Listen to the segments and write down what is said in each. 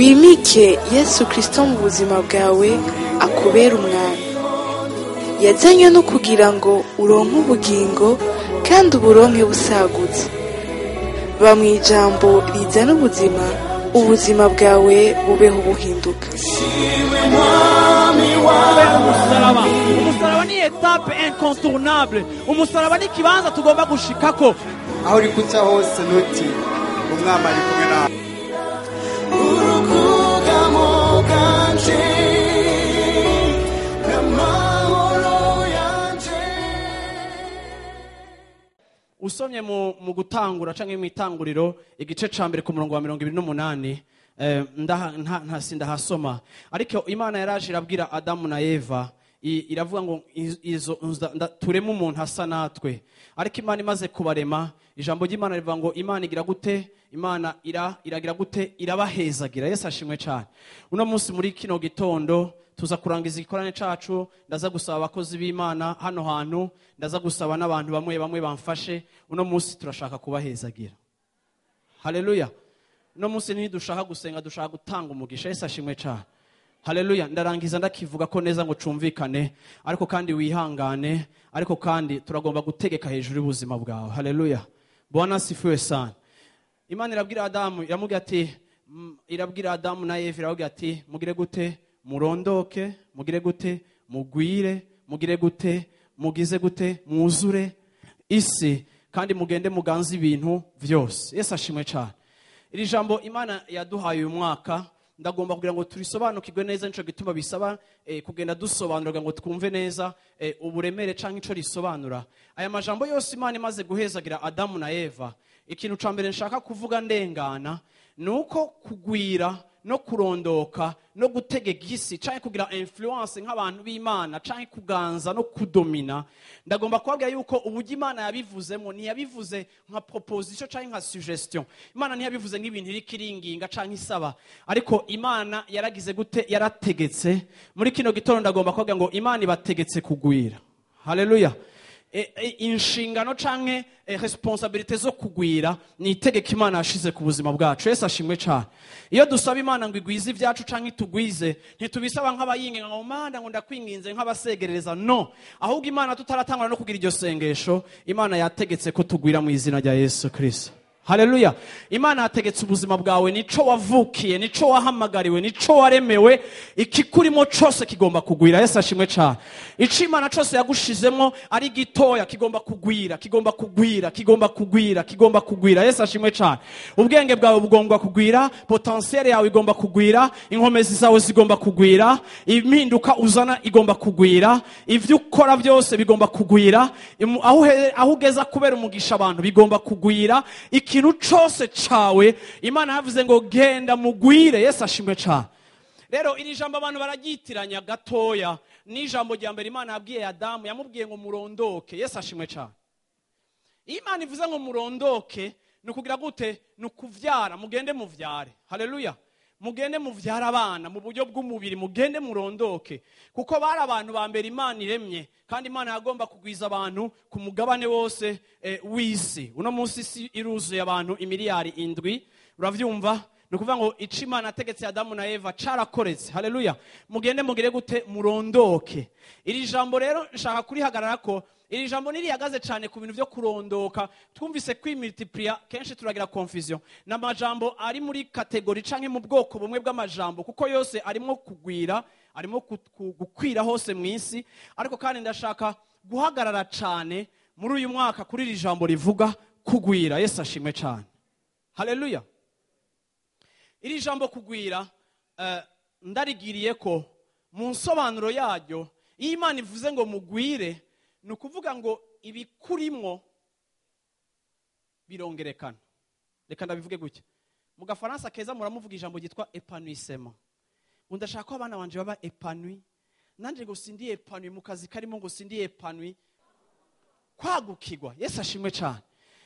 Wimike Yesu Kristo mu buzima bwawe, akubera umwami. Yazanywe no kugira ngo uronke ubugingo kandi uburonke busagutse. Ba mu ijambo rizana ubuzima, ubuzima bwawe bubeho buhinduka. Umusaraba, umusaraba ni étape incontournable. Umusaraba ni ikibanza tugomba gushikako. Aho uri kuca hose, ntutinye, Umwami ari kumwe nawe. Urukugamo bwanje n'amahoro yanje. Usomye mu Gutangura canke mu Itanguriro, igice ca mbere ku murongo wa 28, ndahasoma. Ariko Imana yaraje irabwira Adamu na Eva, iravuga ngo tureme umuntu asa natwe. Ariko Imana imaze kubarema, ijambo ry'Imana rivuga ngo Imana igira gute? Imana iragira gute? Irabahezagira. Yesu ashimwe cyane. Uno munsi muri kino gitondo tuza kurangiza igikorane cacu. Ndaza gusaba abakozi b'Imana hano hantu, ndaza gusaba n'abantu bamwe bamwe bamfashe. Uno munsi turashaka kubahezagira. Haleluya! Uno munsi ntidushaka gusenga, dushaka gutanga umugisha. Yesu ashimwe cyane. Haleluya! Ndarangiza ndakivuga ko neza ngo cumvikane, ariko kandi wihangane, ariko kandi turagomba gutegeka hejuru y'ubuzima bwawe. Haleluya! Bwana asifiwe sana. Imana irabwira Adamu, iramubwira ati, irabwira Adamu na Eva, irababwira ati: "Mugire gute? Murondoke. Mugire gute? Mugwire. Mugire gute? Mugize gute? Mwuzure isi kandi mugende muganze ibintu byose." Yesu ashimwe cyane. Iri jambo Imana yaduhaye uyu mwaka, ndagomba kugira ngo turisobanukirwe neza. Nico gituma bisaba kugenda dusobanura ngo twumve neza uburemere canke ico risobanura. Aya majambo yose, Imana imaze guhezagira Adamu na Eva, ikintu ca mbere nshaka kuvuga ndengana ni uko kugwira no kurondoka no gutegeka isi canke kugira influence nk'abantu b'Imana canke kuganza no kudomina, ndagomba kubabwira yuko uburyo Imana yabivuzemo, ntiyabivuze nka proposition canke nka suggestion. Imana ntiyabivuze nk'ibintu iriko iringinga canke isaba, ariko Imana yaragize gute? Yarategetse. Muri kino gitondo ndagomba kubabwira ngo Imana ibategetse kugwira. Haleluya! Inshingano canke responsabilité zo kugwira ni itegeko Imana yashize ku buzima bwacu. Yesu ashimwe cane. Iyo dusaba Imana ngo igwize ibyacu canke itugwize, ntitubisaba nk'abayinginga ngo: "Mana," ngo "ndakwinginze," nk'abasegerereza. No, ahubwo Imana, tutaratangura no kugira iryo sengesho, Imana yategetse ko tugwira mu izina rya Yesu Kristo. Haleluya! Imana yategetse ubuzima bwawe. Nico wavukiye, nico wahamagariwe, nico waremewe. Ikikurimo cose kigomba kugwira. Yesu ashimwe cane. Ico Imana cose yagushizemo, ari gitoya, kigomba kugwira, kigomba kugwira, kigomba kugwira, kigomba kugwira. Yesu ashimwe cane. Ubwenge bwawe bugomba kugwira, potentiel yawe igomba kugwira, inkomezi zawe zigomba kugwira, impinduka uzana igomba kugwira, ivyo ukora byose bigomba kugwira, aho ugeza kubera umugisha abantu bigomba kugwira. Ikintu cose cawe, Imana yavuze ngo: "Genda mugwire." Yesu ashimwe cane. Rero iri jambo abantu bararyitiranya gatoya n'ijambo rya mbere Imana yabwiye Adamu. Yamubwiye ngo murondoke. Yesu ashimwe cane. Iyo Imana ivuze ngo murondoke, ni ukugira gute? Ni ukuvyara. Mugende muvyare. Haleluya! Mugende muvyare abana mu buryo bw'umubiri, mugende murondoke, kuko bari abantu ba mbere Imana iremye, kandi Imana yagomba kugwiza abantu ku mugabane wose w'isi. Uno munsi isi iruzuye abantu imiliyari 7. Uravyumva? Ni ukuvuga ngo ico Imana yategetse Adamu na Eva carakoretse. Haleluya! Mugende mugire gute? Murondoke. Iri jambo rero nshaka kurihagarara ko iri jambo ntirihagaze cyane ku bintu byo kurondoka. Twumvise kwimultiplier kenshi, turagira confusion n'amajambo ari muri catégorie canke mu bwoko bumwe bw'amajambo, kuko yose arimo kugwira, arimo gukwira hose mu isi. Ariko kandi ndashaka guhagarara cyane muri uyu mwaka kuri iri jambo rivuga kugwira. Yesu ashimwe cyane. Haleluya! Iri jambo kugwira, ndarigiriye ko mu nsobanuro yaryo, iyo Imana ivuze ngo mugwire, ni ukuvuga ngo ibikurimwo birongerekana. Reka ndabivuge gutya mu Gafaransa keza. Muramuvuga ijambo ryitwa épanouissement, ngo ndashaka ko abana banje baba épanoui, nanjye ngo sindi épanoui mu kazi karimo, ngo sindi épanoui. Kwagukirwa. Yesu ashimwe cyane.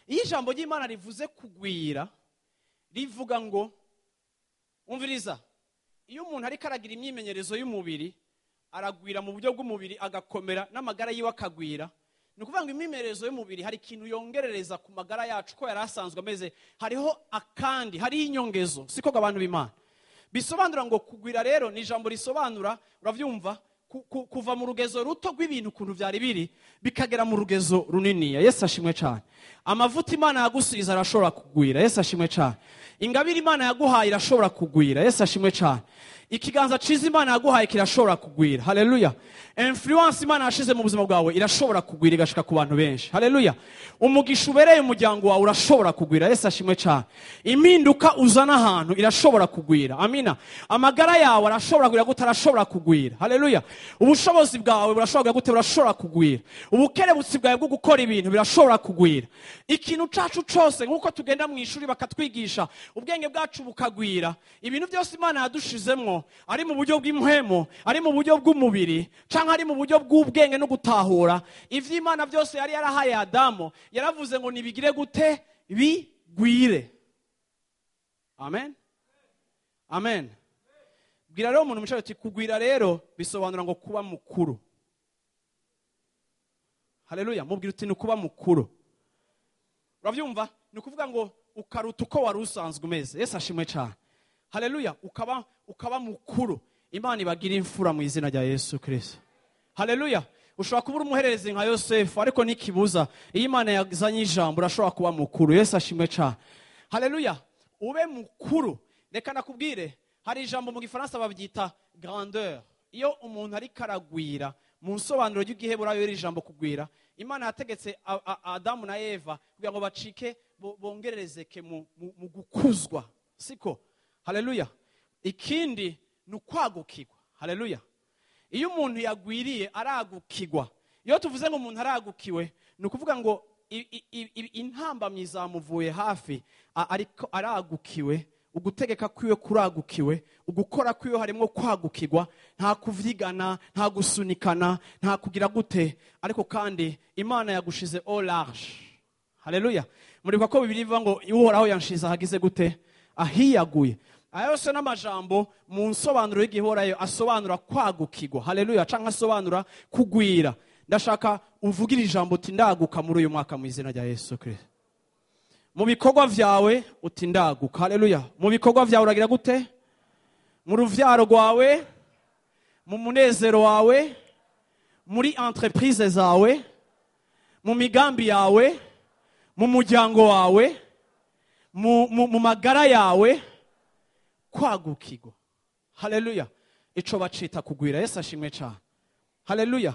Iyo ijambo ry'Imana rivuze kugwira, rivuga ngo, umviriza, iyo umuntu ariko aragira imyimenyerezo y'umubiri, aragwira mu buryo bw'umubiri, agakomera n'amagara yiwe akagwira. Ni ukuvuga ngo imyimenyerezo y'umubiri hari ikintu yongerereza ku magara yacu ko yari asanzwe ameze. Hariho akandi, hariho inyongezo. Siko abantu b'Imana? Bisobanura ngo kugwira rero ni ijambo risobanura, uravyumva, kuva mu rugezo ruto rw'ibintu ukuntu vyari biri bikagera mu rugezo runiniya. Yesu ashimwe cyane. Amavuta Imana yagusize arashobora kugwira. Yesu ashimwe cyane. Ingabire Imana yaguhaye irashobora kugwira. Yesu ashimwe cyane. Ikiganza ciza Imana yaguhaye kirashobora kugwira. Haleluya. Influence Imana yashize mu buzima bwawe irashobora kugwira igashika ku bantu benshi. Haleluya. Umugisha ubereye umuryango wawe urashobora kugwira. Yesu ashimwe cyane. Impinduka uzana ahantu irashobora kugwira. Amina. Amagara yawe arashobora kugwira gute? Arashobora kugwira. Haleluya. Ubushobozi bwawe burashobora gute? Burashobora kugwira. Ubukerebutsi bwawe bwo gukora ibintu birashobora kugwira. Ikintu cacu cose, nkuko tugenda mu ishuri bakatwigisha, ubwenge bwacu bukagwira. Ibintu byose Imana yadushizemwo, ari mu buryo bw'impwemo, ari mu buryo bw'umubiri, canke ari mu buryo bw'ubwenge no gutahura ivy'Imana byose yari yarahaye Adamu, yaravuze ngo nibigire gute? Bigwire. Amen. Amen. Bwira rero umuntu mwicaye uti kugwira rero bisobanura ngo kuba mukuru. Haleluya. Mubwira uti ni kuba mukuru. Uravyumva? Ni ukuvuga ngo ukaruta uko wari usanzwe umeze. Yesu ashimwe cyane. Haleluya. Ukaba mukuru. Imana ibagira imfura mu izina rya Yesu Kristo. Haleluya. Ushobora kuba umuhererezi nka Yosefu, ariko nikibuza iyo Imana yazanye ijambo urashobora kuba mukuru. Yesu ashimwe cyane. Haleluya. Ube mukuru. Reka nakubwire, hari ijambo mu Gifaransa babyita grandeur. Iyo umuntu ari karagwira, mu nsobanuro y'igiheburayo iri jambo kugwira, Imana yategetse Adamu na Eva kugira ngo bacike bongererezeke mu gukuzwa. Siko? Haleluya. Ikindi ni ukwagukirwa. Haleluya. Iyo umuntu yagwiriye aragukirwa. Iyo tuvuze ngo umuntu aragukiwe, ni ukuvuga ngo intambamyi zamuvuye hafi, ariko aragukiwe. Ugutegeka kwiwe kuragukiwe, ugukora kwiwe harimo kwagukirwa, nta kuvyigana, nta gusunikana, nta kugira gute, ariko kandi Imana yagushize au large. Haleluya. Muribuka ko Bibiliya ivuga ngo Uhoraho yanshize ahagize gute? Ahiyaguye. Ayo yose n'amajambo mu nsobanuro y'igihorayo asobanura kwagukirwa. Haleluya. Canke asobanura kugwira. Ndashaka uvugira ijambo uti ndaguka muri uyu mwaka mu izina rya Yesu Kristo. Mu bikorwa vyawe uti ndaguka. Haleluya. Mu bikorwa vyawe uragira gute? Mu ruvyaro rwawe, mu munezero wawe, muri entreprise zawe, mu migambi yawe, mu muryango wawe, mu magara yawe, kwagukirwa. Haleluya. Ico bacita kugwira. Yesu ashimwe cyane. Haleluya.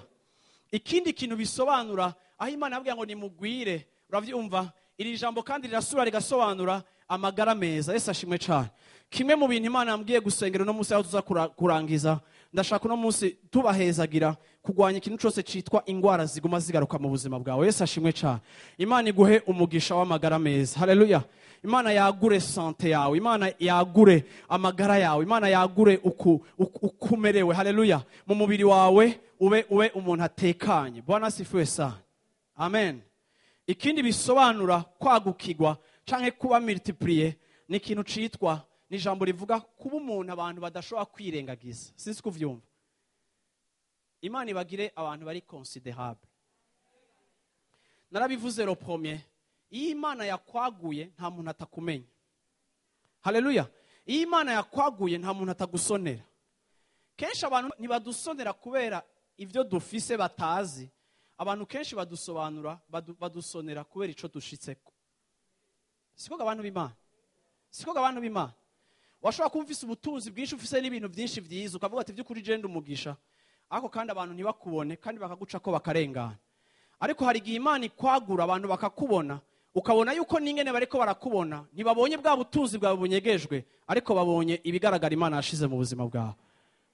Ikindi kintu bisobanura aho Imana yabwiye ngo nimugwire, uravyumva? Iri jambo kandi rirasura rigasobanura amagara meza. Yesu ashimwe cyane. Kimwe mu bintu Imana yambwiye gusengera no munsi aho tuza kurangiza, ndashaka no munsi tubahezagira kugwanya ikintu cyose citwa ingwara ziguma zigaruka mu buzima bwawe. Yesu ashimwe cyane. Imana iguhe umugisha w'amagara meza. Haleluya. Imana yagure sante yawe, Imana yagure amagara yawe, Imana yagure ukumerewe. Haleluya. Mu mubiri wawe ube umuntu atekanye. Bwana asifiwe sana. Amen. Ikindi bisobanura kwagukirwa canke kuba multiplier ni ikintu citwa, ni ijambo rivuga kuba umuntu abantu badashobora kwirengagiza. Sinzi kuvyumva. Imana ibagire abantu bari considerable. Narabivuze le premier, iyo Imana yakwaguye nta muntu atakumenya. Haleluya. Iyo Imana yakwaguye nta muntu atagusonera. Kenshi abantu ntibadusonera kubera ivyo dufise batazi. Abantu kenshi badusobanura, badusonera kubera ico dushitseko. Siko abantu b'Imana. Siko abantu b'Imana. Washobora kuba ufise ubutunzi bwinshi, ufise n'ibintu byinshi vyiza, ukavuga ati vy'ukuri je ndi umugisha. Ariko kandi abantu ntibakubone, kandi bakaguca ko bakarengana. Ariko hari igihe Imana ikwagura abantu bakakubona, ukabona yuko n'ingene bariko barakubona, ntibabonye bwa butunzi bwawe bunyegejwe, ariko babonye ibigaragara Imana yashize mu buzima bwawe.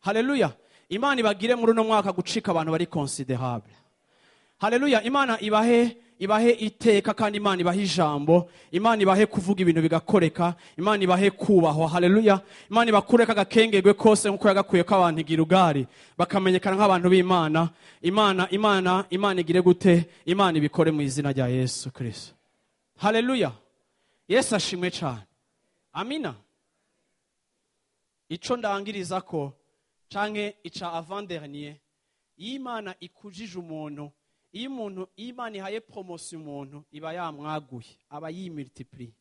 Haleluya. Imana ibagire muri uno mwaka gucika abantu bari considerable. Haleluya. Imana ibahe iteka, kandi Imana ibahe ijambo, Imana ibahe kuvuga ibintu bigakoreka, Imana ibahe kubahwa. Haleluya. Imana ibakureka agakengegwe kose nkuko yagakuye ko abantu igirugari bakamenyekana nk'abantu b'Imana. Imana, Imana, Imana igire gute? Imana ibikore mu izina rya Yesu Kristo. Haleluya. Yesu ashimwe cyane. Amina. Ico ndangiriza ko canke ica avant dernier, Imana ikujije umuntu, iyo umuntu Imana ihaye promotion umuntu iba yamwaguye, aba yimultiplier.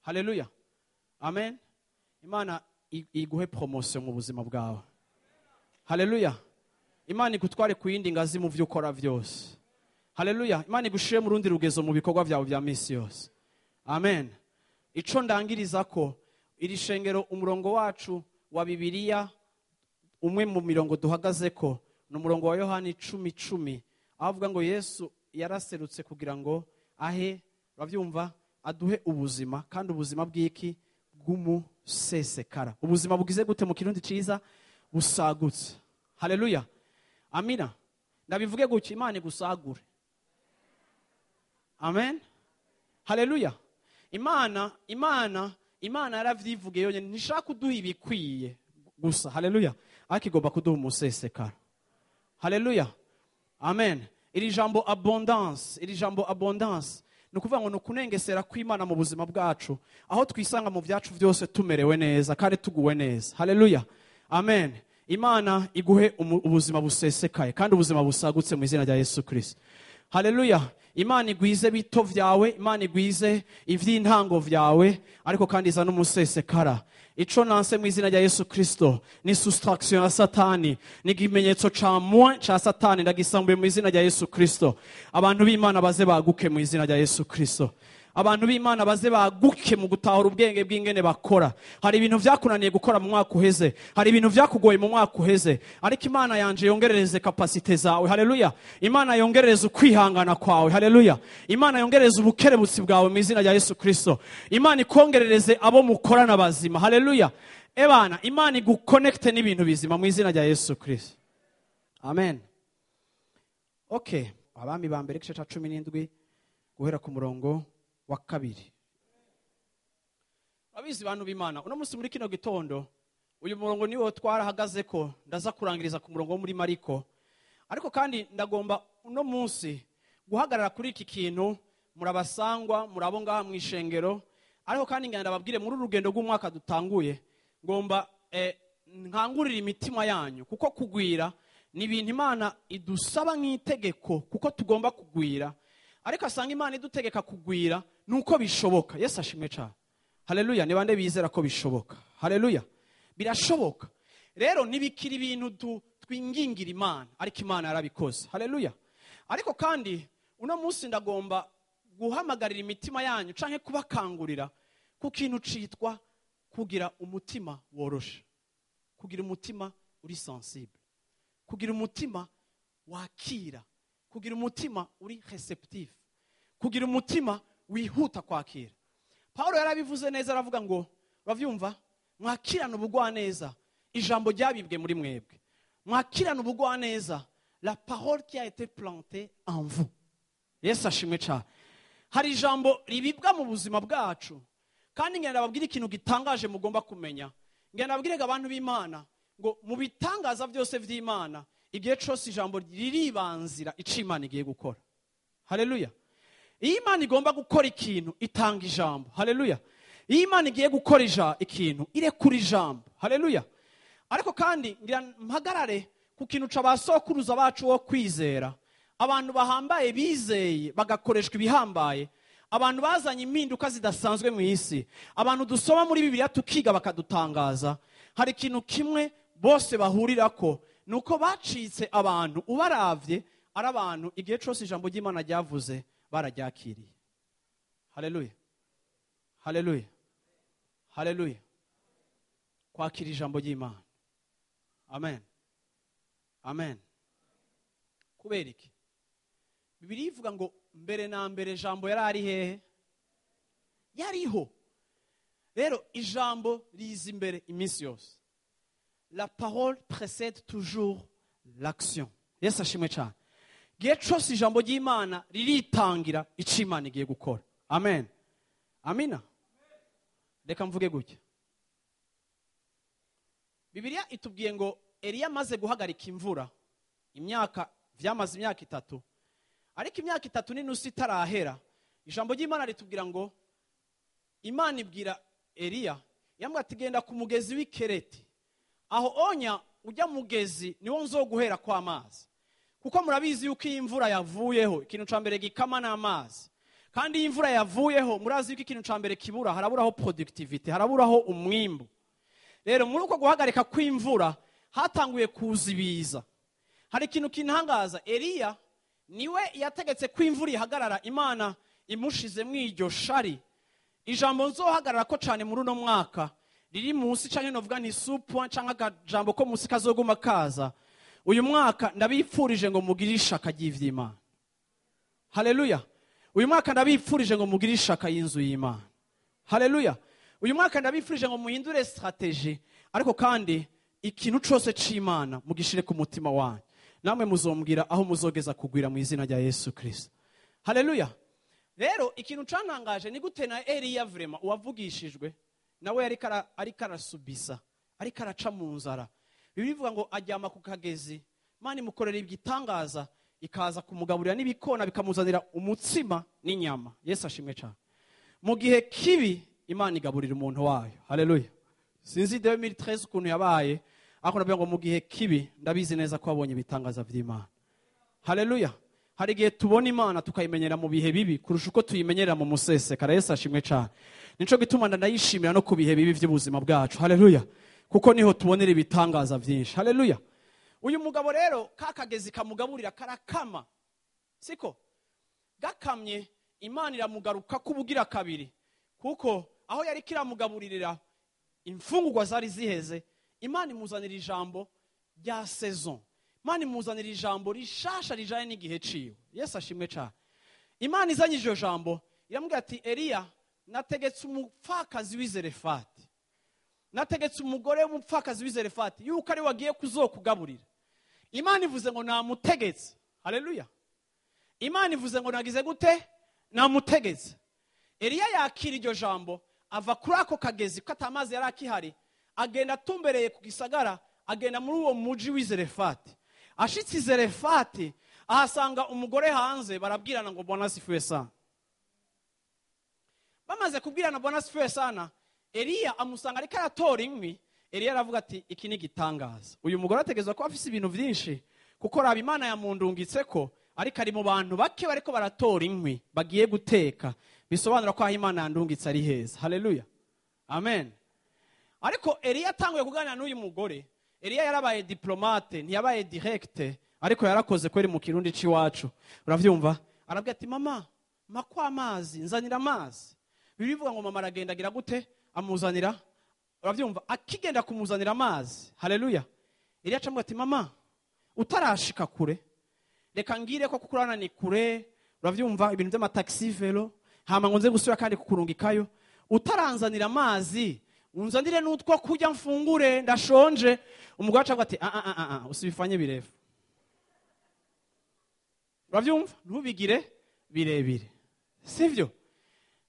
Haleluya. Amen. Imana iguhe promotion mu buzima bwawe. Haleluya. Imana igutware ku yindi ngazi mu byo ukora byose. Haleluya. Imana igushire mu rundi rugezo mu bikorwa byawe bya misi yose. Amen. Ico ndangiriza ko iri shengero umurongo wacu wa Bibiliya, umwe mu mirongo duhagaze ko ni umurongo wa Yohani 10:10, aho avuga ngo Yesu yaraserutse kugira ngo ahe, urabyumva, aduhe ubuzima, kandi ubuzima bw'iki? Bw'umusesekara. Ubuzima bugize gute mu kirundi ciza? Busagutse. Haleluya. Amina. Ndabivuge gutya, Imana igusagure. Amen. Haleluya. Imana yaravyivugiye yonyene, ntishaka kuduha ibikwiye gusa. Haleluya. Ariko igomba kuduha umusesekara. Haleluya. Amen. Iri jambo abondance, iri jambo abondance ni ukuvuga ngo ni ukunengesera kw'Imana mu buzima bwacu, aho twisanga mu byacu byose tumerewe neza kandi tuguwe neza. Haleluya. Amen. Imana iguhe ubuzima busesekaye kandi ubuzima busagutse mu izina rya Yesu Kristo. Haleluya. Imana igwize bito vyawe, Imana igwize ivy'intango vyawe, ariko kandi iza n'umusesekara. Ico nanse mu izina rya Yesu Kristo ni soustraction ya Satani, ni ikimenyetso ca moins ca Satani, ndagisambuye mu izina rya Yesu Kristo. Abantu b'Imana baze baguke mu izina rya Yesu Kristo. Abantu b'Imana baze baguke mu gutahura ubwenge bw'ingene bakora. Hari ibintu vyakunaniye gukora mu mwaka uheze, hari ibintu vyakugoye mu mwaka uheze, ariko Imana yanje yongerereze capacité zawe. Haleluya. Imana yongerereze ukwihangana kwawe. Haleluya. Imana yongerereze ubukerebutsi bwawe mu izina rya Yesu Kristo. Imana ikongerereze abo mukorana bazima. Haleluya. Ebana, Imana iguconnecte n'ibintu bizima mu izina rya Yesu Kristo. Amen. Okay, Abami ba mbere igice ca 17 guhera ku murongo wa 2. Abizi bantu b'Imana, uno munsi muri kino gitondo uyu murongo niwo twarahagaze ko ndaza kurangiriza ku murongo wo muri Mariko. Ariko kandi ndagomba uno munsi guhagarara kuri iki kintu, murabasangwa murabo ngaha mu ishengero, ariko kandi ngenda ndababwire muri urugendo rw'umwaka dutanguye, ngomba nkangurira imitima yanyu, kuko kugwira ni ibintu Imana idusaba nk'itegeko, kuko tugomba kugwira. Ariko asanga Imana idutegeka kugwira nuko bishoboka. Yesu ashimwe cyane. Haleluya. Ni bande bizera ko bishoboka? Haleluya. Birashoboka. Rero nibikira ibintu twingingira Imana, ariko Imana yarabikoze. Haleluya. Ariko kandi uno munsi ndagomba guhamagarira imitima yanyu canke kubakangurira ku kintu citwa kugira umutima woroshe, kugira umutima uri sensible, kugira umutima wakira, kugira umutima uri receptif, kugira umutima wihuta kwakira. Paulo yarabivuze neza, aravuga ngo uravyumva, mwakirana ubugwaneza ijambo ryabibwe muri mwebwe, mwakirana ubugwaneza la parole qui a été plantée en vous. Yesu ashimwe cyane. Hari ijambo ribibwa mu buzima bwacu, kandi ngenda babwira ikintu gitangaje mugomba kumenya. Ngenda babwire abantu b'Imana ngo mu bitangaza byose vy'Imana, igihe cyose ijambo riribanzira ico Imana igiye gukora. Haleluya. Iyo Imana igomba gukora ikintu itanga ijambo. Haleluya. Iyo Imana igiye gukora ikintu irekura ijambo. Haleluya. Ariko kandi ngira mpagarare ku kintu c'abasokuruza bacu wo kwizera, abantu bahambaye bizeye bagakoreshwa ibihambaye, abantu bazanye impinduka zidasanzwe mu isi, abantu dusoma muri Bibiliya tukiga bakadutangaza. Hari ikintu kimwe bose bahurirako, nuko bacitse abantu ubaravye ari abantu igihe cyose ijambo ry'Imana ryavuze bararyakiriye. Haleluya. Haleluya. Haleluya. Kwakira ijambo ry'Imana. Amen. Amen. Kubera iki? Bibiliya ivuga ngo mbere na mbere ijambo yari ari hehe? Yariho. Rero ijambo riza imbere iminsi yose. La parole précède toujours l'action. Yesu ashimwe cyane. Gihe cyose ijambo ry'Imana riritangira ico Imana igiye gukora. Amen. Amina. Reka mvuge gutya. Bibiliya itubwiye ngo Eliya amaze guhagarika imvura, imyaka vyamaze imyaka 3, ariko imyaka 3 n'inusu itarahera, ijambo ry'Imana ritubwira ngo Imana ibwira Eliya, yamubwira ati genda ku mugezi w'ikereti, aho onya ujya mugezi niwo nzoguhera kwa amazi. Kuko murabizi yuko iyi imvura yavuyeho ikintu ca mbere gikama n'amazi, kandi iyi imvura yavuyeho murazi yuko ikintu ca mbere kibura, haraburaho productivity, haraburaho umwimbu. Rero muri uko guhagarika kw'imvura hatanguye kuza ibiza. Hari ikintu kintangaza, Eliya niwe yategetse ko imvura ihagarara, Imana imushize mu iryo shari. Ijambo nzohagarara ko cyane muri uno mwaka riri munsi, canke novuga nti sous-point, canke akajambo ko munsi kazoguma kaza uyu mwaka: ndabipfurije ngo mugire ishaka ry'ivy'Imana. Haleluya! Uyu mwaka ndabipfurije ngo mugire ishaka y'inzu y'Imana. Haleluya! Uyu mwaka ndabipfurije ngo muhindure stratégie, ariko kandi ikintu cose c'Imana mugishire ku mutima wanyu, namwe muzombwira aho muzogeza kugwira mu izina rya Yesu Kristo. Haleluya! Rero ikintu cantangaje ni gute na Eliya, vraiment uwavugishijwe, nawe yariko ariko arasubisa, ariko araca mu nzara. Bibiliya ivuga ngo aryama ku kagezi, Imana imukorera igitangaza, ikaza kumugaburira n'ibikona, bikamuzanira umutsima n'inyama. Yesu ashimwe cyane. Mu gihe kibi Imana igaburira umuntu wayo. Haleluya! Sinzi 2013 ukuntu yabaye, ariko ndavuga ngo mu gihe kibi ndabizi neza ko wabonye ibitangaza vy'Imana. Haleluya! Hari igihe tubona Imana tukayimenyera mu bihe bibi kurusha uko tuyimenyera mu musesekara. Yesu ashimwe cyane. Nico gituma ndayishimira no ku bihe bibi by'ubuzima bwacu. Haleluya! Kuko niho tubonera ibitangaza byinshi. Haleluya! Uyu mugabo rero, ka kagezi kamugaburira karakama, siko gakamye, Imana iramugaruka kubugira kabiri, kuko aho yari kiramugaburirira imfungurwa zari ziheze. Imana imuzanira ijambo rya saison, Imana imuzanira ijambo rishasha rijanye n'igihe ciwe. Yesu ashimwe cyane. Imana izanye iryo jambo, iramubwira ati: "Eliya, nategetse umupfakazi w'Izerefati, nategetse umugore w'umupfakazi w'Izerefati yuko ari we wagiye kuzokugaburira." Imana ivuze ngo namutegetse. Haleluya! Imana ivuze ngo nagize gute? Namutegetse. Eliya yakira iryo jambo, ava kuri ako kagezi ko atamazi yari akihari, agenda atumbereye ku gisagara, agenda muri uwo muji w'Izerefati. Ashitse Izerefati, ahasanga umugore hanze, barabwirana ngo "Bwana asifiwe sana." Bamaze kubwirana "Bwana asifiwe sana", Eliya amusanga ariko aratora inkwi. Eliya aravuga ati: "Iki ni igitangaza, uyu mugore ategerezwa kuba afise ibintu byinshi, kuko raba, Imana yamundungitse ko ariko ari mu bantu bake bariko baratora inkwi bagiye guteka, bisobanura ko aho Imana yandungitse ari heza." Haleluya, amen. Ariko Eliya atanguye kuganira n'uyu mugore, Eliya yarabaye diplomate, ntiyabaye direct, ariko yarakoze kweri mu Kirundi c'iwacu, uravyumva. Arabwira ati: "Mama, makwa amazi, nzanira amazi." Bibiliya ivuga ngo mama aragenda, agira gute? Amuzanira. Uravyumva, akigenda kumuzanira amazi, haleluya, Eliya acamubwira ati: "Mama, utarashika kure, reka ngire ko kukurana ni kure, uravyumva, ibintu by'amataxi vélo, hama ngo nze gusubira kandi kukurungikayo. Utaranzanira amazi, unzanire n'utwo kurya mfungure, ndashonje." Umugore acavuga ati: "Ah, ah, ah, ah, usibifanye birefu." Uravyumva, ntubigire birebire, sivyo?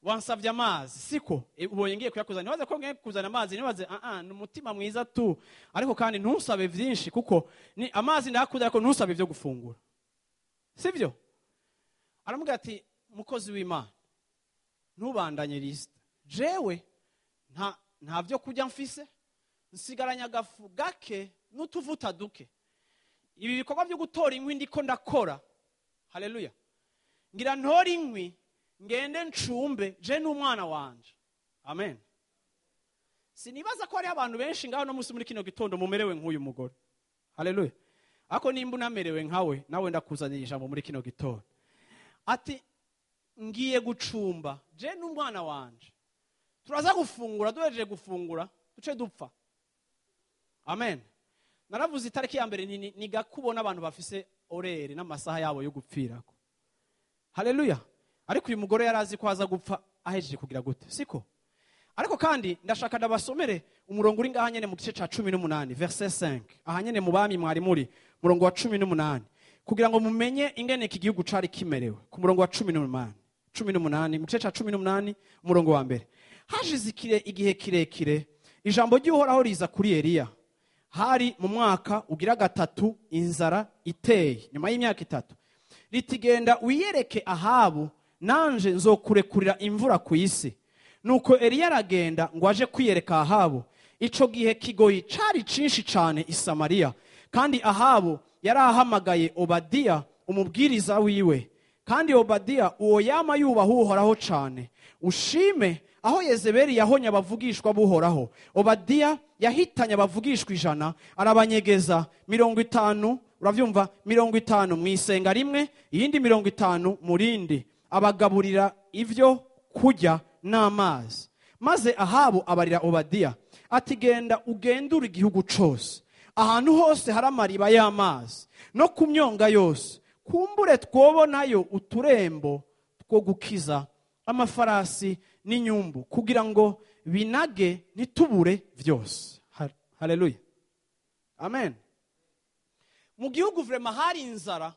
Wansavye amazi, siko? Ubonye ngiye kuyakuzana, ntibaze ko ngiye kuzana amazi, ntibaze. Ah ah, ni umutima mwiza tu, ariko kandi ntusabe vyinshi, kuko ni amazi ndakunda, ariko ntusabe ivyo gufungura, sivyo? Aramubwira ati: "Mukozi w'Imana, ntubandanye liste, jewe nta vyo kurya mfise, nsigaranye agafu gake n'utuvuta duke. Ibi bikorwa byo gutora inkwi ndiko ndakora, haleluya, ngira ntore inkwi ngende ncumbe je n'umwana wanje." Amen. Sinibaza ko hariho abantu benshi ngaho no munsi muri kino gitondo mumerewe nk'uyu mugore. Haleluya! Ariko nimba unamerewe nkawe, nawe ndakuzanira ijambo muri kino gitondo. Ati: "Ngiye gucumba je n'umwana wanje, turaza gufungura, duhejeje gufungura duce dupfa." Amen. Naravuze itariki ya mbere ni gakubona abantu bafise horaire n'amasaha yabo yo gupfirako. Haleluya! Ariko uyu mugore yari azi ko aza gupfa ahejeje kugira gute? Siko? Ariko kandi ndashaka ndabasomere umurongo uri ngaha nyene mu gice ca 18, verset 5, aha nyene mu Bami mwari muri murongo wa 18, kugira ngo mumenye ingene iki gihugu cari kimerewe. Ku murongo wa 18, 18, mu gice ca 18, umurongo wa mbere: Hashize igihe kirekire, ijambo ry'Uhoraho riza kuri Eliya. Hari mu mwaka ugira gatatu inzara iteye, nyuma y'imyaka 3. Riti: "Genda wiyereke Ahabu, nanje nzokurekurira imvura ku isi." Nuko Eliya aragenda ngo aje kwiyereka Ahabu. Ico gihe kigoyi cari cinshi cane i Samariya, kandi Ahabu yari ahamagaye Obadiya, umubwiriza wiwe. Kandi Obadiya uwo yama yubaha Uhoraho cane ushime. Aho Yezebeli yahonye abavugishwa buhoraho, Obadiya yahitanye abavugishwa 100, arabanyegeza 50. Uravyumva, 50 mu isenga rimwe, iyindi 50 mu rindi, abagaburira ivyo kurya n'amazi. Maze Ahabu abarira Obadiya ati: "Genda ugendure igihugu cose, ahantu hose hari amariba y'amazi no ku myonga yose, kumbure twobonayo uturembo two gukiza amafarasi n'inyumbu, kugira ngo binage ntitubure vyose." Haleluya, amen. Mu gihugu vraiment hari inzara,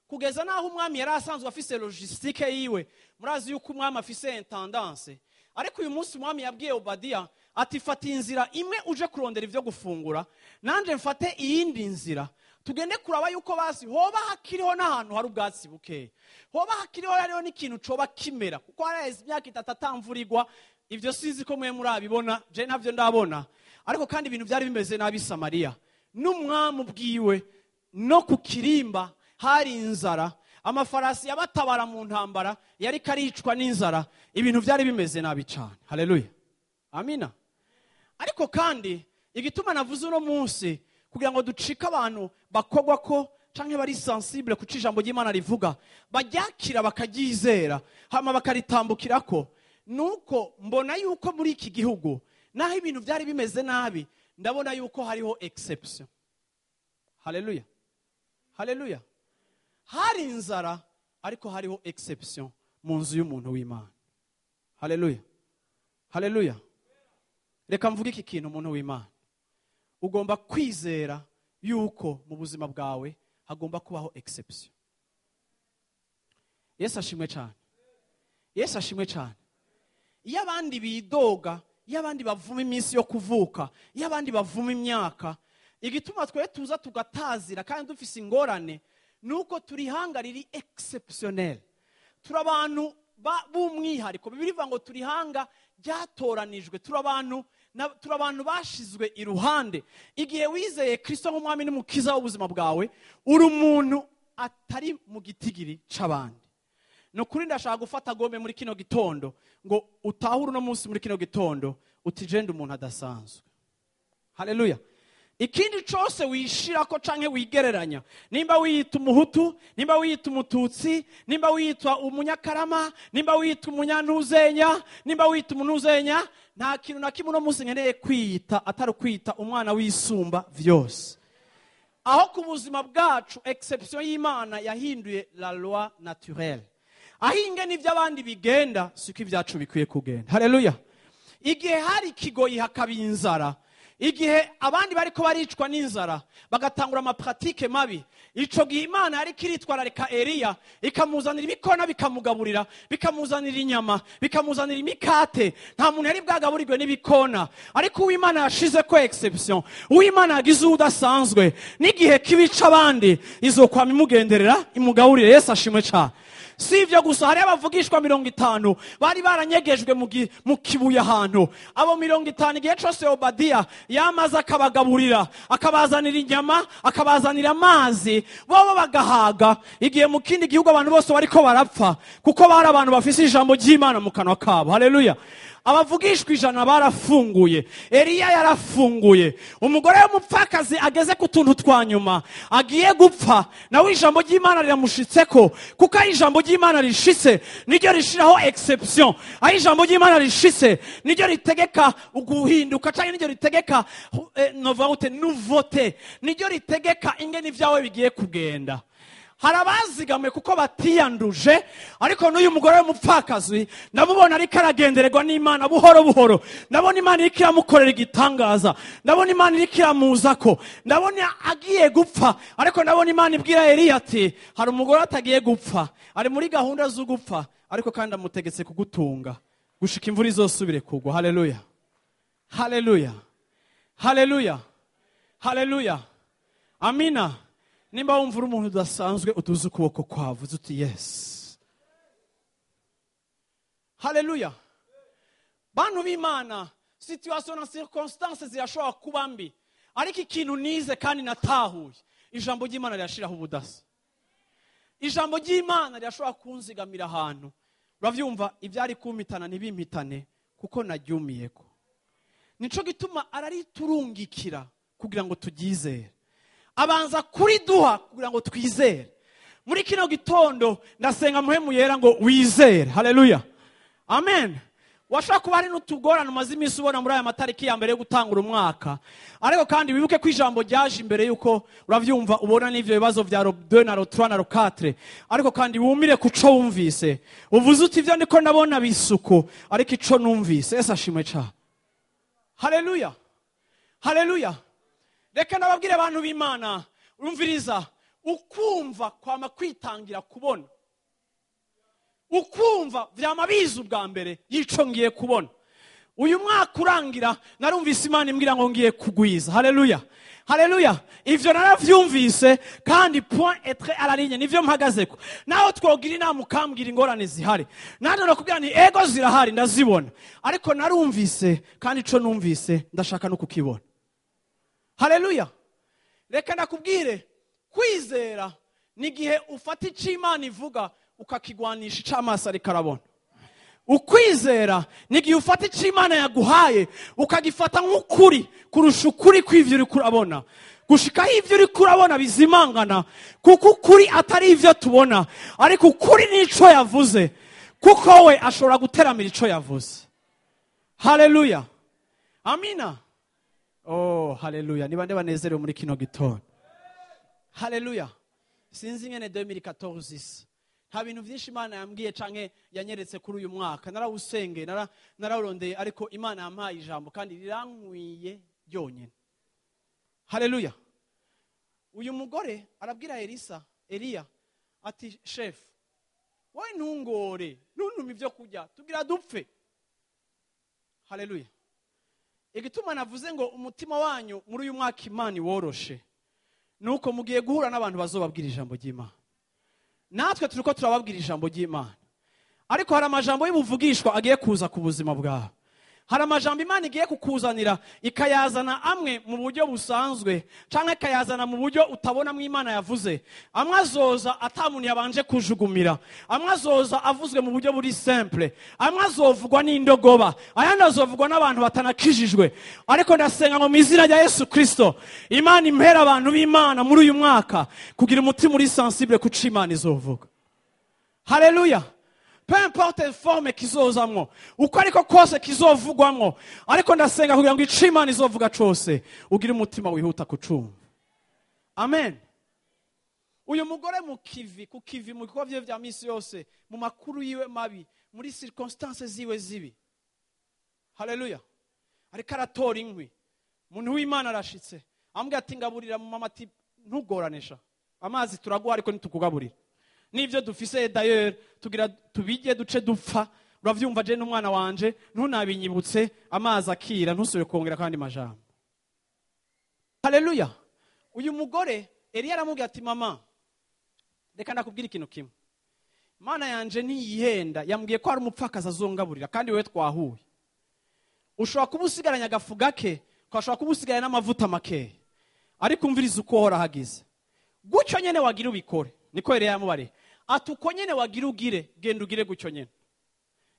kugeza naho umwami yari asanzwe afise logistique yiwe. Murazi yuko umwami afise intendance, ariko uyu munsi umwami yabwiye Obadiya ati: "Fata inzira imwe uje kurondera ivyo gufungura, nanje mfate iyindi nzira, tugende kuraba yuko basi hoba hakiriho n'ahantu hari ubwatsi bukeya, hoba hakiriho hariho n'ikintu coba kimera, kuko haraheze imyaka 3 atamvura igwa." Ivyo sinzi ko mwe murabibona, je ntavyo ndabona. Ariko kandi ibintu byari bimeze nabi Samariya, n'umwami ubwiwe no ku kirimba hari inzara, amafarasi yabatabara mu ntambara yari karicwa n'inzara, ibintu byari bimeze nabi cyane. Haleluya, amina. Ariko kandi igituma navuze uno munsi kugira ngo ducike abantu bakogwa ko canke bari sensible ku ijambo ry'Imana rivuga, baryakira bakaryizera, hama bakaritambukirako, nuko mbona yuko muri iki gihugu, naho ibintu byari bimeze nabi, ndabona yuko hariho exception. Haleluya, haleluya. Hari inzara, ariko hariho exception mu nzu y'umuntu w'Imana. Haleluya, haleluya. Reka mvuge iki kintu: umuntu w'Imana, ugomba kwizera yuko mu buzima bwawe hagomba kubaho exception. Yesu ashimwe cyane, Yesu ashimwe cyane. Iyo abandi bidoga, iyo abandi bavuma iminsi yo kuvuka, iyo abandi bavuma imyaka, igituma twe tuza tugatazira kandi dufise ingorane nuko turi hanga riri exceptionnel, turi abantu b'umwihariko. Bibiliya ivuga ngo turi hanga ryatoranijwe, turi abantu bashizwe iruhande. Igihe wizeye Kristo nk'umwami n'umukiza w'ubuzima bwawe, uri umuntu atari mu gitigiri c'abandi. Ni ukuri ndashaka gufata gomme muri kino gitondo ngo utahure uno munsi muri kino gitondo uti: "Jenda umuntu adasanzwe." Haleluya. Ikindi cose wishirako canke wigereranya, nimba wiyita umuhutu, nimba wiyita umututsi, nimba wiyita umunyakarama, nimba wiyita umunyantuzenya, nimba wiyita umunuzenya, nta kintu na kimwe uno munsi nkeneye kwiyita atari ukwiyita umwana w'isumba vyose. Aho ku buzima bwacu exception y'Imana yahinduye la loi naturelle, aho ingene iby'abandi bigenda siko ibyacu bikwiye kugenda. Haleluya. Igihe hari ikigoyi hakaba inzara, igihe abandi bariko baricwa n'inzara bagatangura ama pratiques mabi, ico gihe Imana yariko iritwararika Eliya, ikamuzanira ibikona, bikamugaburira, bikamuzanira inyama, bikamuzanira imikate. Nta muntu yari bwagaburirwe n'ibikona, ariko uw'Imana yashize ko exception, uw'Imana yagize udasanzwe, n'igihe kibica abandi izokwama imugenderera imugaburire. Yesu ashimwe cane. Si ibyo gusa, hariho abavugishwa 50 bari baranyegejwe mu kibuye ahantu. Abo 50, igihe cyose Obadiya yamaze akabagaburira, akabazanira inyama, akabazanira amazi, bobo bagahaga, igihe mu kindi gihugu abantu bose bariko barapfa, kuko bari abantu bafise ijambo ry'Imana mu kanwa kabo. Haleluya. Abavugishwa 100 barafunguye, Eliya yarafunguye. Umugore w'umupfakazi ageze ku tuntu twa nyuma, agiye gupfa, nawe ijambo ry'Imana riramushitseko, kuko aho ijambo ry'Imana rishitse niryo rishiraho exception, aho ijambo ry'Imana rishitse niryo ritegeka guhinduka, cyangwa niryo ritegeka novote, nouveauté, niryo ritegeka ingene ibyawe bigiye kugenda. Hari abazigamwe kuko batiyanduje, ariko n'uyu mugore w'umupfakazi ndamubona ariko aragendererwa n'Imana buhoro buhoro. Ndabona Imana iriko iramukorera igitangaza, ndabona Imana iriko iramuzako, ndabona agiye gupfa, ariko ndabona Imana ibwira Eliya ati: "Hari umugore atagiye gupfa, ari muri gahunda zo gupfa, ariko kandi amutegetse kugutunga gushika imvura izosubire kugwa." Haleluya, haleluya, haleluya, haleluya, amina. Nimba wumva uri umuntu udasanzwe, utuze ukuboko kwawe uzi uti: "Yes." Haleluya. Bantu b'Imana, situation na circonstance zirashobora kuba mbi, ariko ikintu nize kandi natahuye, ijambo ry'Imana rirashiraho ubudasa. Ijambo ry'Imana rirashobora kunzigamira ahantu, uravyumva, ibyari kumpitana ntibimpitane. Kuko naryumiyeko. Nico gituma arariturungikira kugira ngo turyizere. Abanza kuriduha kugira ngo twizere. Muri kino gitondo ndasenga Muhemu Yera ngo wizere. Haleluya. Amen. Washobora kuba hari n'utugorane umaze iminsi ubona muri aya matariki ya mbere yo gutangura umwaka, ariko kandi wibuke ko ijambo ryaje imbere yuko uravyumva ubona n'ivyo bibazo vya ro 2 na ro 3 na ro 4, ariko kandi wumire ku co wumvise. Uvuze uti ivyo ndiko ndabona bisuku, ariko ico numvise. Yesu ashimwe cane. Haleluya. Haleluya. Reka nababwire abantu b'Imana, urumviriza, ukumva kwama kwitangira kubona. Ukumva vyama biza ubwa mbere yico ngiye kubona. Uyu mwaka urangira narumvise Imana imbwira ngo ngiye kugwiza. Haleluya. Haleluya. Ivyo naravyumvise kandi point et trait à la ligne nivyo mpagazeko. Naho twogira inama ukambwira ingorane zihari, nanje nakubwira nti ego zirahari ndazibona, ariko narumvise kandi ico numvise ndashaka no kukibona. Haleluya. Reka ndakubwire, kwizera ni igihe ufata ico Imana ivuga ukakigwanisha ico amaso ariko arabona. Ukwizera ni igihe ufata ico Imana yaguhaye ukagifata nk'ukuri kurusha ukuri kw'ivyo uriko urabona, gushikaho ivyo uriko urabona bizimangana, kuko ukuri atari ivyo tubona, ariko ukuri nico yavuze, kuko we ashobora guteramira ico yavuze. Haleluya. Amina. Oh, haleluya. Ni bande banezerewe muri kino gitondo? Haleluya. Sinzi ingene 2014 isa. Nta bintu vyinshi Imana yambwiye canke yanyeretse kuri uyu mwaka. Narawusengeye, narawurondeye, ariko Imana yampaye ijambo kandi rirankwiye ryonyene. Haleluya. Uyu mugore arabwira Elisa, Eliya ati chef, wowe ntungore, ntuntume ivyo kurya, tugira dupfe. Haleluya. Igituma navuze ngo umutima wanyu muri uyu mwaka Imana iworoshe, nuko mugiye guhura n'abantu bazobabwira ijambo ry'Imana. Natwe turiko turababwira ijambo ry'Imana, ariko hari amajambo y'ubuvugishwa agiye kuza ku buzima bwawe. Hari amajambo Imana igiye kukuzanira, ikayazana amwe mu buryo busanzwe canke ikayazana mu buryo utabona mu Imana yavuze. Amwe azoza atamuntu yabanje kujugumira, amwe azoza avuzwe mu buryo buri simple, amwe azovugwa n'indogoba, ayandi azovugwa n'abantu batanakijijwe. Ariko ndasenga ngo mu izina rya Yesu Kristo, Imana impera abantu b'Imana muri uyu mwaka kugira umutima uri sensible ku co Imana izovuga. Haleluya. Peu importe forme kizozamwo, uko ariko kose kizovugwamwo, ariko ndasenga kugira ngo ico Imana izovuga cose ugire umutima wihuta kucumva. Amen. Uyu mugore mu kivi, ku kivi mu bikorwa vyiwe vya misi yose, mu makuru yiwe mabi, muri circonstances ziwe zibi. Haleluya. Ariko aratora inkwi. Umuntu w'Imana arashitse, ambwira ati ngaburira mu mama, ati ntugoranisha, amazi turaguha ariko ntitukugaburira. Nivyo dufise d'ailleurs tugira tubijye duce dupfa, uravyumva je n'umwana wanje ntunabinyibutse, amazi akira ntusubire kongera kandi majambo. Haleluya. Uyu mugore Eliya aramubwira ati mama, reka ndakubwira ikintu kimwe. Imana yanje ntiyihenda, yambwiye ko hari umupfakazi azongaburira kandi wewe twahuye. Ushobora kuba usigaranye agafu gake, ukashobora kuba usigaranye n'amavuta make, ariko umviriza uko uhora hagize. Gutyo nyene wagira ubikore. Niko Eliya yamubariye. Ati uko nyene wagira ugire, genda ugire gutyo nyene.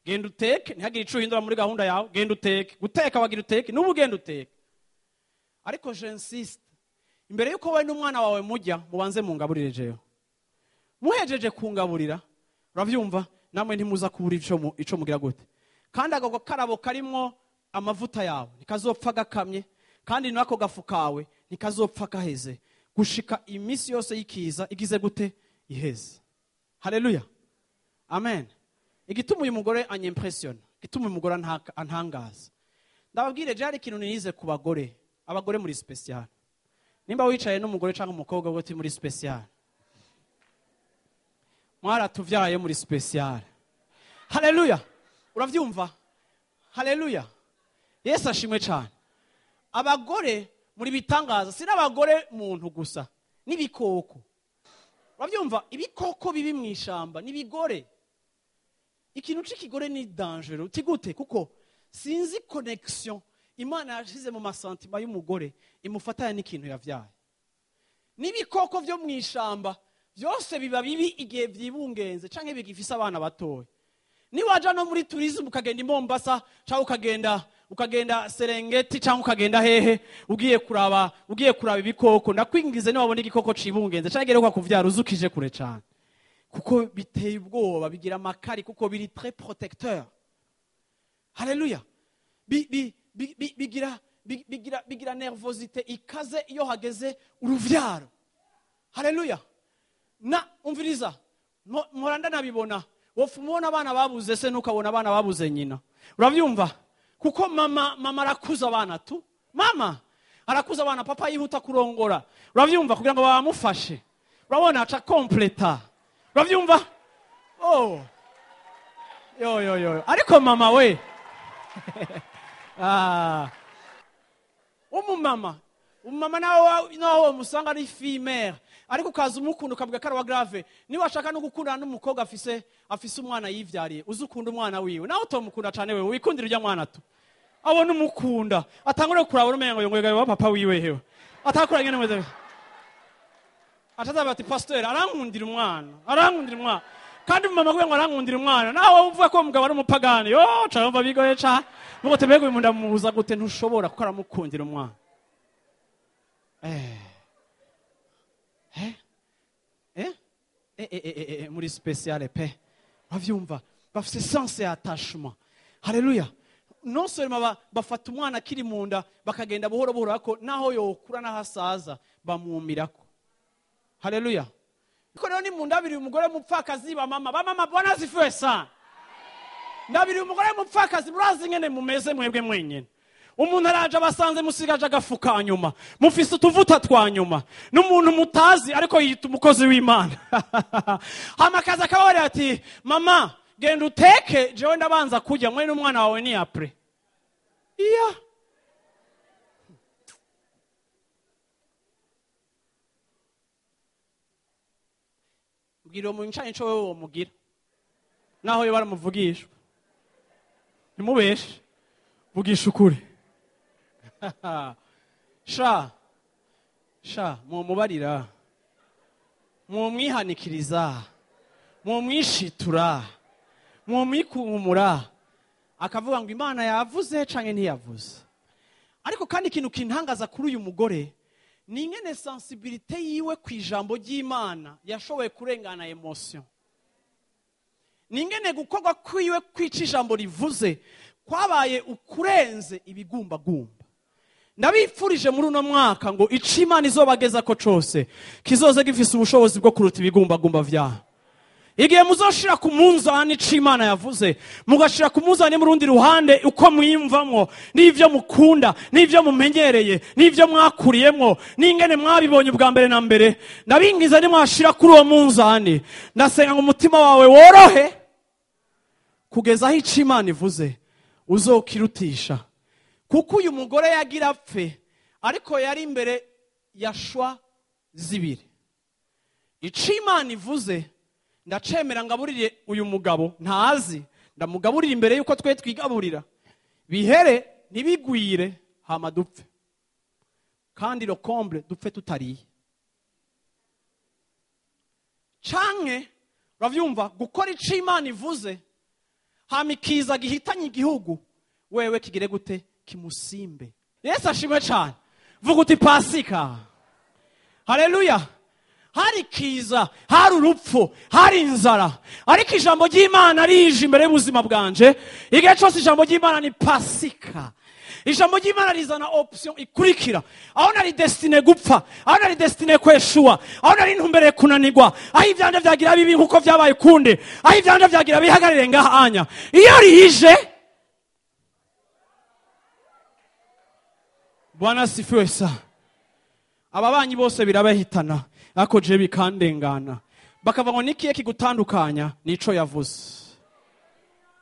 Genda uteke, ntihagire ico uhindura muri gahunda yawe, genda uteke. Guteka wagira uteke, n'ubu genda uteke. Ariko j'insiste, imbere yuko wowe n'umwana wawe mujya, mubanze mungaburire jewe. Muhejeje kungaburira, uravyumva, namwe ntimuza kubura ico mugira gute. Kandi ako karabo karimwo amavuta yawe ntikazopfa gakamye, kandi nako gafu kawe ntikazopfa gaheze, gushika iminsi yose y'ikiza igize gute iheze. Haleluya. Amen. Igituma uyu mugore anyimpressiona, igituma uyu mugore antangaza. Ndababwire je hari ikintu nize ku bagore, abagore muri special. Nimba wicaye n'umugore canke umukobwa uti muri special, mwaratuvyaye muri special. Haleluya. Uravyumva? Haleluya. Yesu ashimwe cyane. Abagore muri bitangaza, si n'abagore muntu gusa, n'ibikoko. Uravyumva? Ibikoko bibi mwishamba n'ibigore. Ikintu c'ikigore ni dangereux. Tigute kuko sinzi connexion Imana yashize mu masantima y'umugore imufatanya n'ikintu yavyaye. N'ibikoko vyo mwishamba byose biba bibi igihe vyibungenze canke bigifise abana batoya. Niwaja no muri tourism ukagenda i Mombasa cyangwa ukagenda Serengeti cyangwa ukagenda hehe, ugiye kuraba ibikoko, ndakwingize niwabona igikoko cibungenze cyangwa giheruka kuvyara uzukije kure cyane, kuko biteye ubwoba, bigira amakari, kuko biri très protecteur. Haleluya. Bigira nervosité ikaze iyo hageze uruvyaro. Haleluya. Na umviriza, mpora nabibona, wofumubona abana babuze se ntukabona abana babuze nyina. Uravyumva? Kuko mama arakuza abana tu. Mama arakuza abana, papa yihuta kurongora. Uravyumva? Kugira ngo bamufashe. Urabona aca completa. Uravyumva? Oh. Yo yo yo. Ariko mama we. Ah. Umumama nawe musanga ari fille-mère, ariko ukaza umukunda ukavuga ko ari wa grave. Niba ashaka no gukundana n'umukobwa afise umwana yivyariye, uzukunda umwana wiwe, nawe utomukunda cyane wewe, wikundira urya mwana tu. Abona umukunda atangure kuraba umengo ngo ngo wa papa wiwe hewe, atakura ngene mweze atazaba ati pasteur arankundira umwana, kandi mama kugira ngo arankundira umwana, nawe uvuga ko umugabo ari umupagani, yo cyangwa bigoye cha nuko tebego imunda mubuza gute, ntushobora kuko aramukundira umwana. Muri spécial pe. Bavyumva bafise sens et attachement. Haleluya. Non seulement bafata umwana akiri munda bakagenda buhoro buhoro, ako naho yokura nahasaza bamumirako. Haleluya. Ko rero ni munda abiri umugore mupfakazi ba mama bwana zifuwe sana. Ndabiri umugore mupfakazi murazi ngene mumeze mwebwe mwenyene. Umuntu araje abasanze musigaje agafuka nyuma, mufise utuvuta twa nyuma, n'umuntu mutazi ariko yita umukozi w'Imana. Hamakaza akabari ati mama genda uteke jewe ndabanza kujya mwe n'umwana wawe ni apre. Iya. Mbwira umuntu ncanye ico wewe womugira, naho yo baramuvugisha nimubeshe, vugisha ukuri. Sha mumubarira, mumwihanikiriza, mumwishitura, mumwikumura, akavuga ngo Imana yavuze canke ntiyavuze. Ariko kandi ikintu kintangaza kuri uyu mugore ni ingene sensibilité yiwe ku ijambo ry'Imana yashoboye kurengana emotion. Ni ingene gukorwa kwiwe kwica ijambo rivuze kwabaye ukurenze ibigumbagumba. Ndabifurije muri uno mwaka ngo ico Imana izobageza ko cose kizoze gifise ubushobozi bwo kuruta ibigumbagumba vyaho. Igihe muzoshira ku munzani ico Imana yavuze, mugashira ku munzani mu rundi ruhande uko mwimvamwo, n'ivyo mukunda, n'ivyo mumenyereye, n'ivyo mwakuriyemwo, n'ingene mwabibonye ubwa mbere na mbere, ndabingiza nimwashira kuri uwo munzani, ndasenga ngo umutima wawe worohe kugeza aho ico Imana ivuze uzokirutisha. Kuko uyu mugore yagira apfe, ariko yari imbere ya shwa zibiri. Ico Imana ivuze ndacemera ngaburire uyu mugabo ntazi, ndamugaburira imbere yuko twe twigaburira, bihere ntibigwire hama dupfe, kandi le comble dupfe tutariye. Canke uravyumva, gukora ico Imana ivuze hama ikiza gihitanye igihugu, wewe kigire gute? Kimusimbe. Yesu ashimwe cyane. Vuga uti Pasika. Haleluya. Hari kiza, hari urupfu, hari inzara, ariko ijambo ry'Imana rije imbere y'ubuzima bwanje. Igihe cyose ijambo ry'Imana ni Pasika. Ijambo ry'Imana rizana option ikurikira. Aho nari destine gupfa, aho nari destine kweshuwa, aho nari ntumbereye kunanirwa, aho ivyanje vyagira bibi nkuko vyabaye kunde, aho ivyanje vyagira bihagarire ngaha anya. Iyo rije, Bwana sifiwe sana. Ababanyi bose birabahitana, ariko je bikandengana. Bakava ngo nikiye kigutandukanya nico yavuze.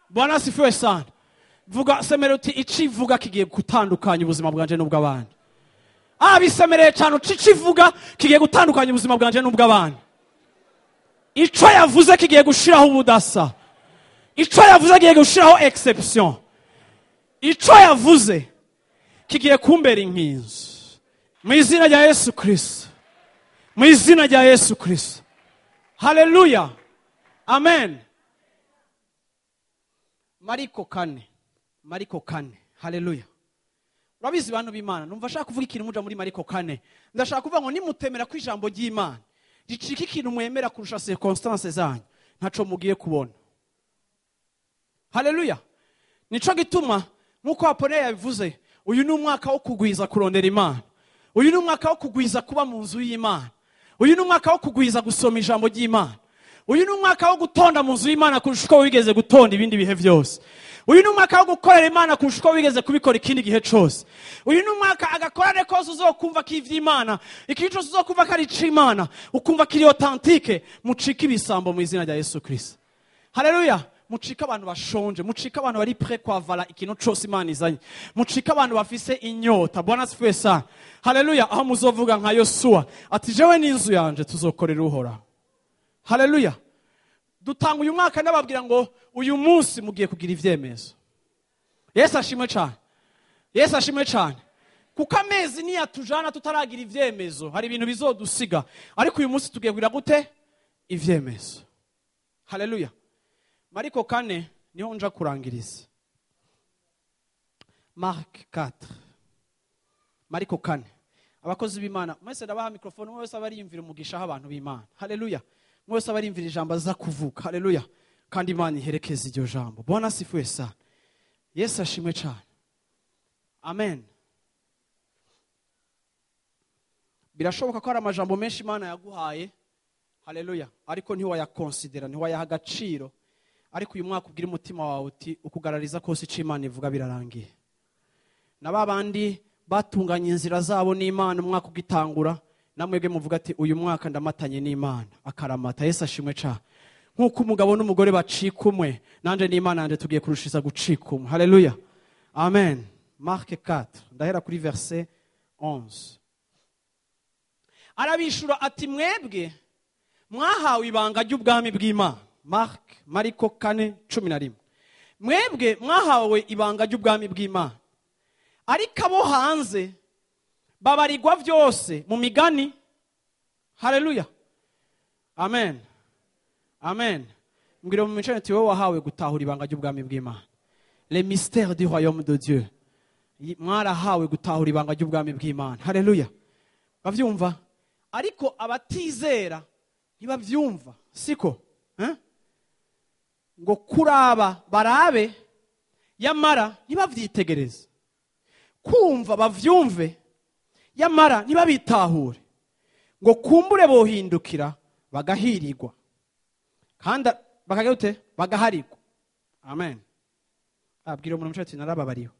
Bwana sifiwe sana. Vuga semero uti icivuga kigiye gutandukanya ubuzima bwanje n'ubw'abandi. Abisemereye cyane uti icivuga kigiye gutandukanya ubuzima bwanje n'ubw'abandi. Ico yavuze kigiye gushiraho ubudasa. Ico yavuze kigiye gushiraho exception. Ico yavuze kigiye kumbera inkinzo. Mu izina rya Yesu Kristo. Mu izina rya Yesu Kristo. Haleluya. Amen. Mariko 4, Mariko 4. Haleluya. Urabizi bantu b'Imana, numva ashaka kuvuga ikintu muja muri Mariko 4. Ndashaka kuvuga ngo nimutemera ku ijambo ry'Imana ricika ikintu mwemera kurusha circonstances zanyu, ntaco mugiye kubona. Haleluya. Nico gituma nkuko Apollo yabivuze, uyu ni umwaka wo kugwiza kurondera Imana. Uyu ni umwaka wo kugwiza kuba mu nzu y'Imana. Uyu ni umwaka wo kugwiza gusoma ijambo ry'Imana. Uyu ni umwaka wo gutonda mu nzu y'Imana kurusha uko wigeze gutonda ibindi bihe byose. Uyu ni umwaka wo gukorera Imana kurusha uko wigeze kubikora ikindi gihe cyose. Uyu ni umwaka agakorane kose uzokumva ko ivy'Imana, ikintu cyose uzokumva ko ari ic'Imana, ukumva ko iri authentique, mucike ibisambo mu izina rya Yesu Kristo. Haleluya. Mucike abantu bashonje, mucike abantu bari prêt kwavala ikintu cyose Imana izanye, mucike abantu bafise inyota. Bwana asifiwe sana. Haleluya. Aho muzovuga nka Yosuwa ati jewe n'inzu yanje tuzokorera Uhoraho. Haleluya. Dutanga uyu mwaka ndababwira ngo uyu munsi mugiye kugira ivyemezo. Yesu ashimwe cyane. Yesu ashimwe cyane. Kuko amezi niyatujana tutaragira ivyemezo, hari ibintu bizodusiga, ariko uyu munsi tugiye kugira gute? Ivyemezo. Haleluya. Mariko 4 niho nja kurangiriza. Mark 4. Mariko 4. Abakozi b'Imana mwese ndabaha microphone, mwese abariyumvira umugisha aho abantu b'Imana. Haleluya. Mwese abariyumvira ijambo aza kuvuka. Haleluya. Kandi Imana iherekeza iryo jambo. Bwana asifiwe sana. Yesu ashimwe cyane. Amen. Birashoboka ko hari amajambo menshi Imana yaguhaye. Haleluya. Ariko ntiwayakonsidera, ntiwayaha agaciro. Ariko uyu mwaka ubwira umutima wawe uti ukugarariza kose ico Imana ivuga birarangiye. Na babandi batunganye inzira zabo n'Imana umwaka ugitangura, namwebwe muvuga ati uyu mwaka ndamatanye n'Imana akaramata. Yesu ashimwe cyane. Nkuko umugabo n'umugore bacika umwe, nanje n'Imana yanje tugiye kurushiza gucika umwe. Haleluya. Amen. Mark 4, ndahera kuri verset 11. Arabishura ati mwebwe mwahawe ibanga ry'ubwami bw'Imana. Mark, Mariko 4:11. Mwebwe mwahawe ibanga ry'ubwami bw'Imana, ariko abo hanze babarigwa vyose mu migani. Haleluya. Amen. Amen. Mbwira mu mico ati wowe wahawe gutahura ibanga ry'ubwami bw'Imana. Les mystères du royaume de Dieu. Mwarahawe gutahura ibanga ry'ubwami bw'Imana. Haleluya. Bavyumva? Ariko abatizera ntibavyumva, siko? Ngo kuraba barabe, yamara ntibavyitegereze. Kumva bavyumve, yamara ntibabitahure. Ngo kumbure bohindukira bagahirirwa. Kandi bakagira ute? Bagaharigwa. Amen. Abwira umuntu ati narababariwe.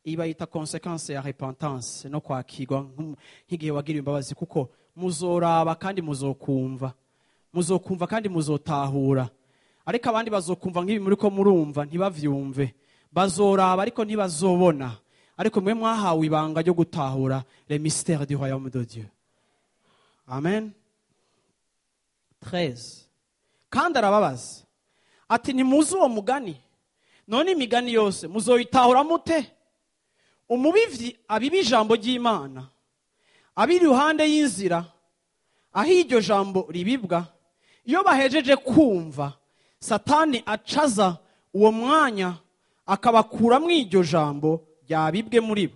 Iba yita consequence ya repentance no kwakirwa nk'igihe wagiriwe imbabazi, kuko muzoraba kandi muzokumva. Muzokumva kandi muzotahura. Ariko abandi bazokumva nk'ibi muri ko murumva ntibavyumve. Bazoraba ariko ntibazobona. Ariko mwe mwahawe ibanga ryo gutahura les mystères du royaume de Dieu. Amen. 13. Kandi arababaza ati ntimuzi uwo mugani? None imigani yose muzoyitahura mute? Umubivyi abiba ijambo ry'Imana, abiri iruhande y'inzira aho iryo jambo ribibwa, iyo bahejeje kumva, Satani acaza uwo mwanya akabakuramwo iryo jambo ryabibwe muri bo.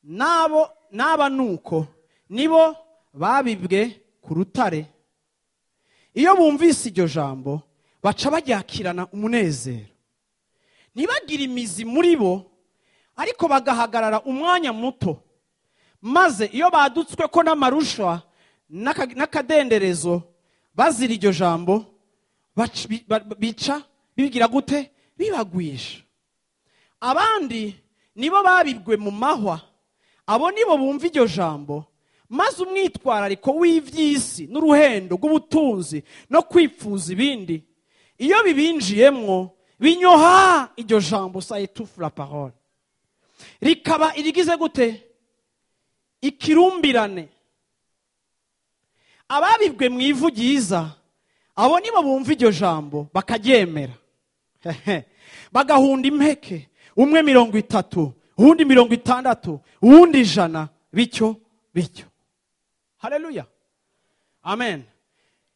Nabo naba nuko nibo babibwe ku rutare. Iyo bumvise iryo jambo baca baryakirana umunezero, ntibagira imizi muri bo, ariko bagahagarara umwanya muto. Maze iyo badutswe ko n'amarushwa n'akadenderezo bazira iryo jambo, bica bigira gute? Bibagwisha. Abandi nibo babibwe mu mahwa, abo nibo bumva iryo jambo, maze umwitwarariko w'ivy'isi n'uruhendo rw'ubutunzi no kwipfuza ibindi, iyo bibinjiyemwo binyoha iryo jambo, ça étouffe la parole, rikaba irigize gute? Ikirumbirane. Ababibwe mu ivu ryiza, abo nibo bumva iryo jambo bakaryemera, bagahunda impeke, umwe 30, uwundi 60, uwundi 100, bityo bityo. Haleluya. Amen.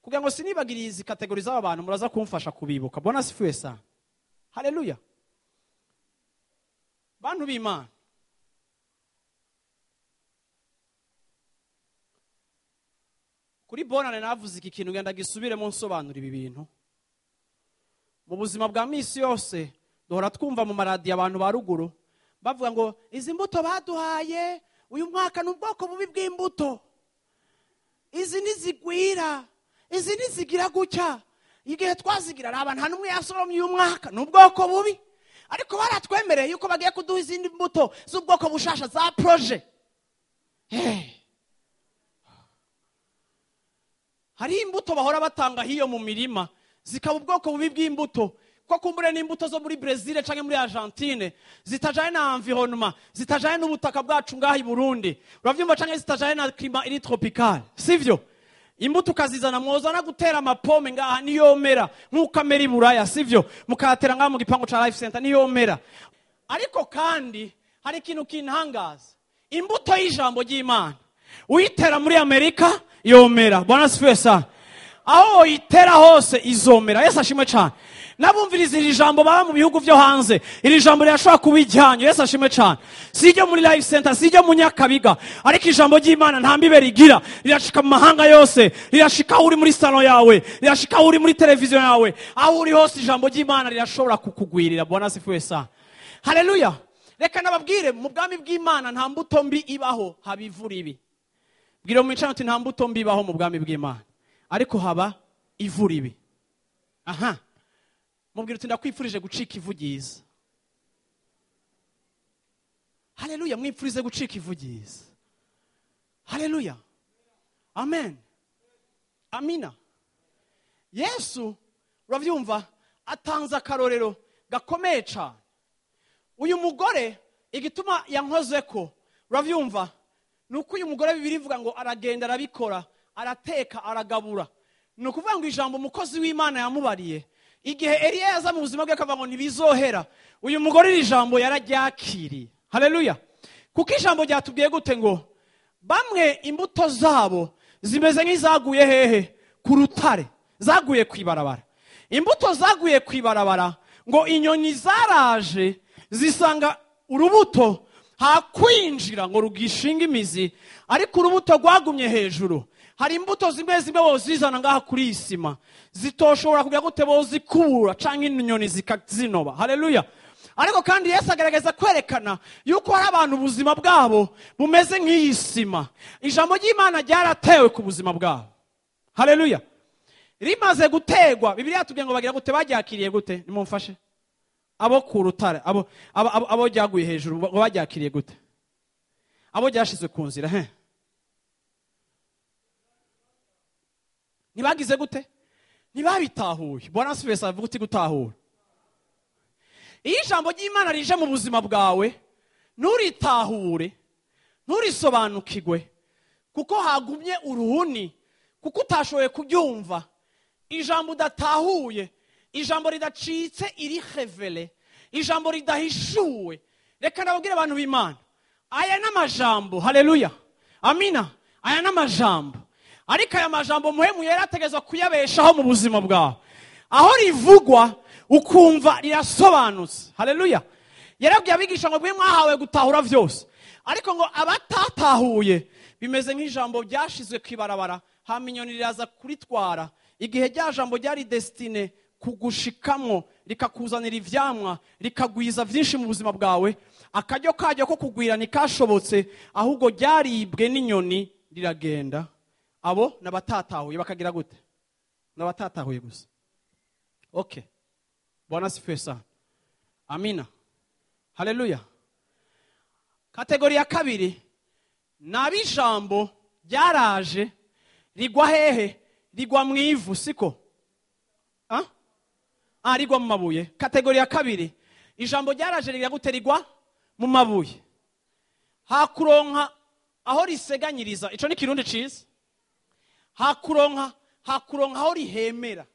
Kugira ngo sinibagiriye izi catégories z'aba bantu, muraza kumfasha kubibuka. Bwana asifiwe sana. Haleluya. Bantu b'Imana, kuri bonane navuze iki kintu, ngenda gisubiremo nsobanura ibi bintu. Mu buzima bwa misi yose duhora twumva mu maradiyo abantu ba ruguru bavuga ngo izi mbuto baduhaye uyu mwaka ni ubwoko bubi bw'imbuto, izi ntizigwira, izi ntizigira gutya, igihe twazigira raba nta n'umwe yasoromye uyu mwaka, ni ubwoko bubi. Ariko baratwemereye yuko bagiye kuduha izindi mbuto z'ubwoko bushasha za projet. Hari imbuto bahora batanga hiyo mu mirima zikaba ubwoko bubi bw'imbuto, ko kumbure n'imbuto zo muri Brazil canke muri Argentine zitajanye na environnement, zitajanye n'ubutaka bwacu ngaha i Burundi, uravyumva, canke zitajanye na climat iri tropical, sivyo? Imbuto ukazizana, mwozana gutera amapome ngaha niyomera nk'uko amera i Buraya, sivyo? Mukayatera ngaha mu gipangu ca Life Center niyomera. Ariko kandi hari ikintu kintangaza, imbuto y'ijambo ry'Imana uyitera muri Amerika yomera. Bwana asifiwe sana. Aho uyitera hose izomera. Yesu ashimwe cyane. Nabumviriza iri jambo baba mu bihugu byo hanze, iri jambo rirashobora kuba ijyanyo. Yesu ashimwe cyane. Si iryo muri Life Center, si iryo mu Nyakabiga, ariko ijambo ry'Imana nta mbibe rigira, rirashika mu mahanga yose, rirashika aho uri muri salon yawe, rirashika aho uri muri televiziyo yawe, aho uri hose ijambo ry'Imana rirashobora kukugwirira. Bwana asifiwe sana. Haleluya. Reka nababwire, mu bwami bw'Imana nta mbuto mbi ibaho, haba ivu ribi. Bwira mu micano uti nta mbuto mbi ibaho mu bwami bw'Imana, ariko haba ivu ribi. Aha. Mubwira uti ndakwifurije gucika ivu ryiza. Haleluya, mwifurize gucika ivu ryiza. Haleluya. Amen. Amina. Yesu uravyumva atanze akarorero gakomeye cyane. Uyu mugore igituma yankozeko, uravyumva, nuko uyu mugore Bibiliya ivuga ngo aragenda arabikora, arateka, aragabura. Ni ukuvuga ngo ijambo umukozi w'Imana yamubariye igihe Eliya yaza mu buzima bwe akavuga ngo ntibizohera, uyu mugore iri jambo yararyakiriye. Haleluya. Kuko ijambo ryatubwiye gute ngo bamwe imbuto zabo zimeze nk'izaguye hehe? Ku rutare, zaguye kwibarabara. Imbuto zaguye kwibarabara ngo inyoni zaraje zisanga urubuto, hakwinjira ngo rugishinga imizi, ariko urubuto rwagumye hejuru. Hari imbuto zimwe zimwe bozizana ngaha kuri isima zitoshobora kugira gute, bozikura canke inyoni zikazinoba. Haleluya. Ariko kandi Yesu agaragaza kwerekana yuko hari abantu ubuzima bwabo bumeze nk'iyi sima. Ijambo ry'Imana ryaratewe ku buzima bwabo. Haleluya. Rimaze gutegwa, Bibiliya yatubwiye ngo bagira gute, baryakiriye gute? Nimumfashe. Abo ku rutare, abo ryaguye hejuru ngo baryakiriye gute? Abo ryashizwe ku nzira, he? Ntibagize gute? Ntibabitahuye. Bwana asifiwe sana, avuga uti gutahura. Iyo ijambo ry'Imana rije mu buzima bwawe, nturitahure, nturisobanukirwe, kuko hagumye uruhuni, kuko utashoboye kuryumva. Ijambo udatahuye, ijambo ridacitse irihevele, ijambo ridahishuwe. Reka nababwire abantu b'Imana, aya n'amajambo. Haleluya. Amina. Aya n'amajambo, ariko aya majambo muhemu yarategezwa kuyabeshaho mu buzima bwawe. Aho rivugwa ukumva rirasobanutse. Haleluya. Yarabwiye abigisha ngo mwe mwahawe gutahura vyose, ariko ngo abatatahuye bimeze nk'ijambo ryashizwe kwibarabara, hama inyoni riraza kuritwara. Igihe rya jambo ryari destine kugushikamwo, rikakuzanira ivyamwa, rikagwiza vyinshi mu buzima bwawe, akaryo karyo ko kugwira ntikashobotse, ahubwo ryaribwe n'inyoni riragenda. Abo nabatatahuye bakagira gute? Nabatatahuye gusa. Okay. Bwana asifiwe sana. Amina. Haleluya. Kategori ya kabiri, nabijambo ryaraje rigwa hehe? Rigwa mu ivu, siko? Ah, rigwa mu mabuye. Kategori ya kabiri, ijambo ryaraje rigira gute? Rigwa mu mabuye. Hakuronka aho riseganyiriza, ico ni kirundi ciza. Hakuronka aho rihemera.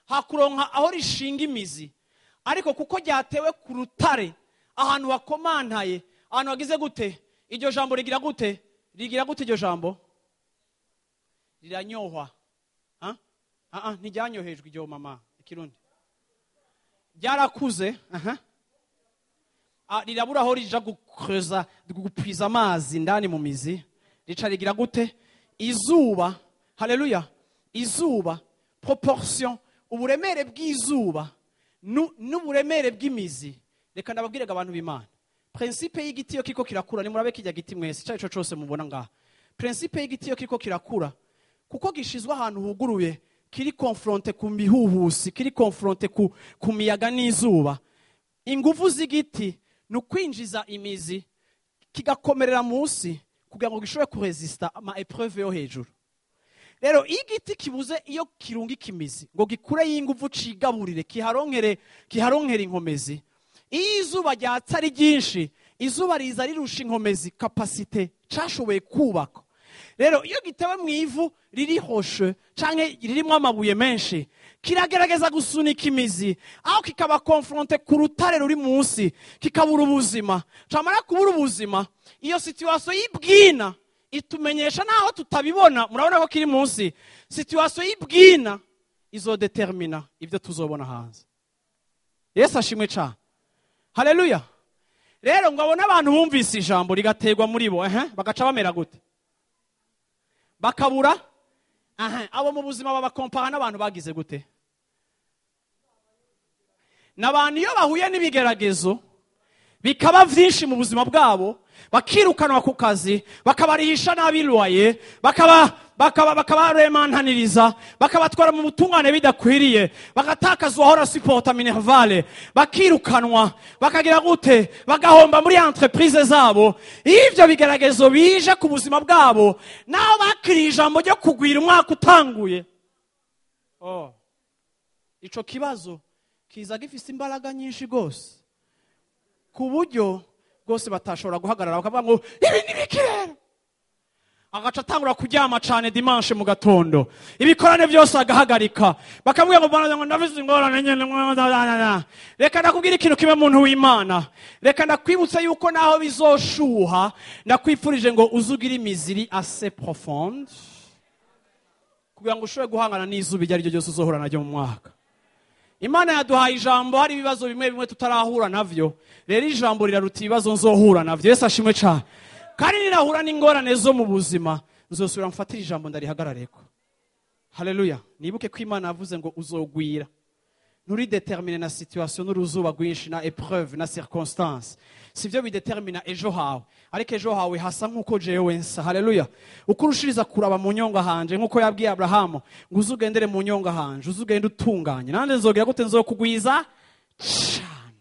Hakuronka aho rishinga imizi. Ariko kuko ryatewe ku rutare, ahantu hakomantaye, ahantu hagize gute? Iryo jambo rigira gute? Rigira gute iryo jambo? Riranyohwa. Ha? Ah, ntiryanyohejwe iryo mama ikirundi. Ryarakuze, aha. Rirabura aho rija gukreza, gupwiza amazi indani mu mizi. Rica rigira gute? Izuba, haleluya. Izuba, proportion, uburemere bw'izuba n'uburemere bw'imizi. Reka ndababwire abantu b'Imana. Principe y'igiti iyo kiriko kirakura, ni murabe kijya giti mwese, cyo ico cose mubona ngaha. Principe y'igiti iyo kiriko kirakura, kuko gishizwe ahantu huguruye, kiri confronté ku mihuhusi, kiri confronté ku miyaga n'izuba. Ingufu z'igiti ni ukwinjiza imizi kigakomerera munsi kugira ngo gishobore kuresista ama épreuve yo hejuru. Rero iyo igiti kibuze iyo kirungika imizi ngo gikure y'ingufu cigaburire, kiharonkere inkomezi, iyo izuba ryatsa ari ryinshi, izuba riza rirusha inkomezi capacité cashoboye kubaka. Rero iyo gitewe mu ivu ririhoshe canke ririmo amabuye menshi, kiragerageza gusunika imizi aho kikaba confronté ku rutare ruri munsi, kikabura ubuzima. Camara kubura ubuzima, iyo situation y'ibwina itumenyesha naho tutabibona, murabona ko kiri munsi. Situation y'ibwina izodetermina ibyo tuzobona hanze. Yesu ashimwe cyane. Haleluya. Rero ngo abone abantu bumvise ijambo rigaterwa muri bo, bagaca bamera gute? Bakabura. Abo mu buzima babakompara n'abantu bagize gute? N'abantu iyo bahuye n'ibigeragezo bikaba vyinshi mu buzima bwabo, bakirukanwa ku kazi, bakabarihisha nabi loyer, bakabaremantaniriza, bakabatwara mu butungane bidakwiriye, bagatakaza uwahora supporta minerval, bakirukanwa, bakagira gute, bagahomba muri entreprise zabo. Ivyo bigeragezo bije ku buzima bwabo, naho bakiriye ijambo ryo kugwira umwaka utanguye. Oh. Ico kibazo kiza gifise imbaraga nyinshi gose, ku buryo rwose batashobora guhagarara, bakavuga ngo ibi ni biki rero? Agaca atangura kuryama cane dimanche mu gatondo, ibikorane byose agahagarika, bakamubwira ngo bana ngo ndabizi ingorane nyene. Reka ndakubwira ikintu kimwe, muntu w'Imana, reka ndakwibutsa yuko naho bizoshuha, ndakwifurije ngo uzugire imiziri assez profonde kugira ngo ushobore guhangana n'izuba iryo ari ryo ryose uzohura naryo mu mwaka. Imana yaduhaye ijambo, hari ibibazo bimwe bimwe tutarahura navyo. Rero ijambo riraruta ibibazo nzohura navyo. Yesu ashimwe cyane. Kandi ninahura n'ingorane zo mu buzima, nzosubira mfatire ijambo ndarihagarareko. Haleluya. Nibuke ko Imana yavuze ngo uzogwira. Nturi déterminé na situation n'uruzuba rwinshi na épreuve na circonstance. Sivyo bidetermina ejo hawe, ariko ejo hawe hasa nk'uko jewe nsa. Haleluya. Uko urushiriza kuraba mu nyonga hanje, nk'uko yabwiye Abrahamu ngo uzugendere mu nyonga hanje, uzugende utunganye, nande nzogira gute? Nzokugwiza cyane.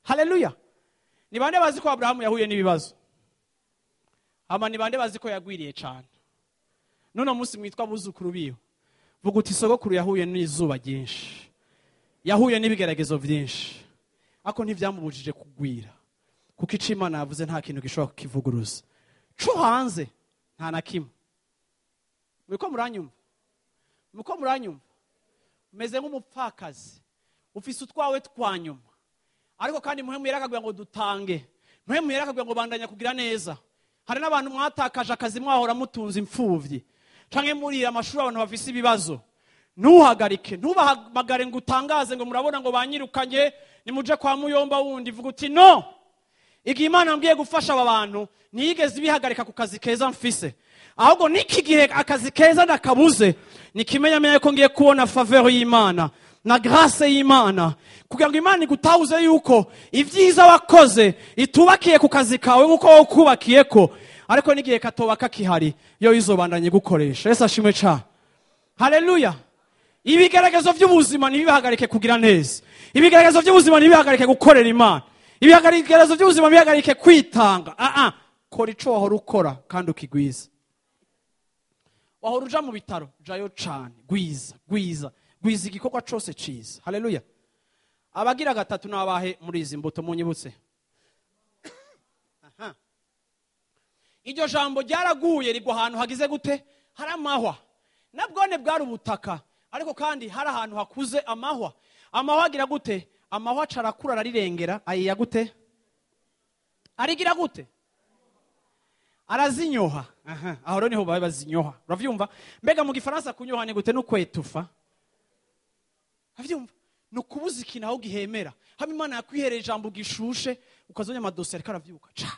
Haleluya. Ni bande bazi ko Abrahamu yahuye n'ibibazo? Ama ni bande bazi ko yagwiriye cyane? None munsi mwitwa buzukuru biwe, vuga uti sogokuru yahuye n'izuba ryinshi, yahuye n'ibigeragezo byinshi, ariko ntibyamubujije kugwira, kuko icyo Imana yavuze nta kintu gishobora kukivuguruza co hanze, nta na kimwe. Muriko muranyumva? Muriko muranyumva? Umeze nk'umupfakazi ufise utwawe twa nyuma, ariko kandi Muhemu yarakabwira ngo dutange, Muhemu yarakabwira ngo bandanya kugira neza. Hari n'abantu mwatakaje akazi, mwahora mutunze imfuvyi canke murira amashuri, abantu bafise ibibazo. Ntuhagarike, ntubahamagare ngo utangaze ngo murabona ngo banyirukanye, nimuje kwa muyomba wundi. Vuga uti no, igihe Imana yambwiye gufasha aba bantu ntiyigeze ibihagarika ku kazi keza mfise, ahubwo n'iki gihe akazi keza ndakabuze, nikimenyamenya ko ngiye kubona faveur y'Imana na grâce y'Imana, kugira ngo Imana igutahuze yuko ibyiza wakoze itubakiye ku kazi kawe nk'uko wowe ukubakiyeko, ariko n'igihe katoba kakihari yo izobandanye gukoresha. Yesu ashimwe cane. Haleluya. Ibigeragezo by'ubuzima ntibibahagarike kugira neza, ibigeragezo by'ubuzima ntibihagarike gukorera Imana, ibigeragezo by'ubuzima ntibihagarike kwitanga. Kora ico wahora ukora kandi ukigwiza. Wahora uja mu bitaro, jayo cane, gwiza, gwiza, gwiza igikorwa cose ciza. Haleluya. Abagira gatatu n'abahe muri izi mbuto munyibutse? Aha. Iryo jambo ryaraguye rigwa ahantu hagize gute? Hari amahwa. Nabwone bwari ubutaka, ariko kandi hari ahantu hakuze amahwa. Amahwa agira gute? Amahwa acarakura ararirengera, ayiya gute? Arigira gute? Arazinyoha. Aha, aho rero niho baba bazinyoha. Uravyumva? Mbega mu gifaransa kunyoha ni gute? No kwetufa. Uravyumva? Ni ukubuza ikintu aho gihemera. Hama Imana yakwihereye ijambo gishushe, ukazonya amadosiye ariko aravyuka. Ca,